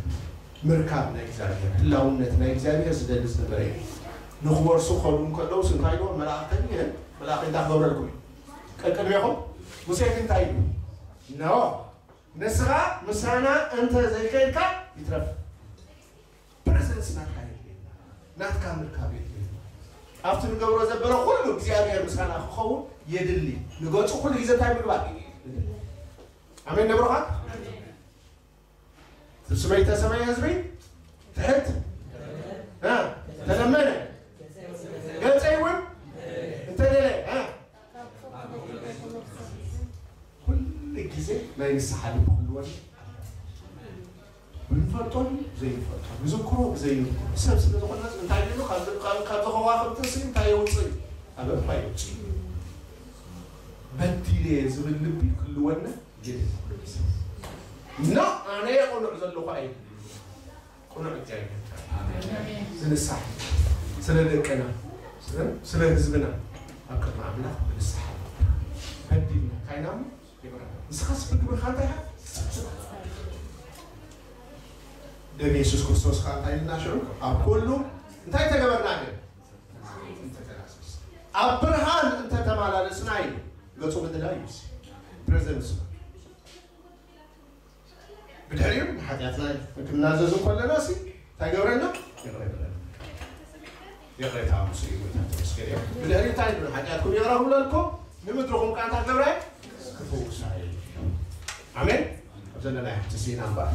ምርካብ ናይ እግዚኣብሔር፣ ህላውነት ናይ እግዚኣብሔር ዝደሊ ዝነበረ እዩ። ንኽወርሱ ክኸዱ እንከለውስ እንታይ ኢልዎም? መላእኽተን ይህን መላእኽተን እንታይ ክገብረልኩም እዩ? ቀቅድሜኹም ሙሴ ግን እንታይ ኢሉ? ኖ፣ ንስኻ ምሳና እንተ ዘይከድካ ይትረፍ። ፕሬዘንስ ናትካ የድልየና። ናትካ ምርካብ የድልየና። ኣብቲ ንገብሮ ዘበለ ኩሉ እግዚኣብሔር ምሳና ክኸውን የድሊ። ንገጹ ኩሉ ግዜ እንታይ ምግባር? ኣሜን ነብርኻ? ብስመይ ተሰመየ ህዝቢ ትሕት፣ እ፣ ተለመነ፣ ገጸይ እውን እንተደለ፣ እ፣ ኩሉ ግዜ ናይ ንስሓ ልቢ ክህልወኒ። ብንፈልጦን ዘይንፈልጦን፣ ንዝክሮ ብዘይንዝክሮ ሰብ ስለ ዝኾነ እንታይ ኢሉ ካብ፣ ካብ፣ ካብዚ ከዋኽብቲ ሲ እንታይ የውፅእ? ኣበባ የውፅእ። በዲለ ዝብል ልቢ ክህልወና የድሊ። ኖ፣ ኣነ እየ ቅኑዕ ዘለኹ ኣይብል። ቅኑዕ እግዚኣብሔር ዝንሳሕ ስለ ደቅና፣ ስለ፣ ስለ ህዝብና ኣብ ቅድሚ ኣምላኽ ብንስሓ በዲልና ካይና እሞ ይቕረ። ንስኻስ ብግብርኻ እንታይ ኢኻ? ደም የሱስ ክርስቶስ ከኣ እንታይ ኢልና ሽዑ? ኣብ ኩሉ እንታይ ተገበርና ግን? እንተተናዘዝ። ኣብ ብርሃን እንተተመላለስና እዩ ገጹ ምድላይ እዩ። ፕሬዘንስ ብድሕሪኡ ንሓጢኣትና ክንናዘዝ እንከለና ሲ እንታይ ገብረና? ይቕረ ይብለና። ይቕሬታ ምስ እዩ ጎይታ ተመስገን እዩ። ብድሕሪኡ እንታይ ይብሉ? ሓጢኣትኩም ይቕረ ክብለልኩም ንምድርኹም ከኣ እንታይ ገብረ? ክፍውሳ እዩ። ኣሜን። ኣብ ዘለና ሕጂ ሲና እምበኣር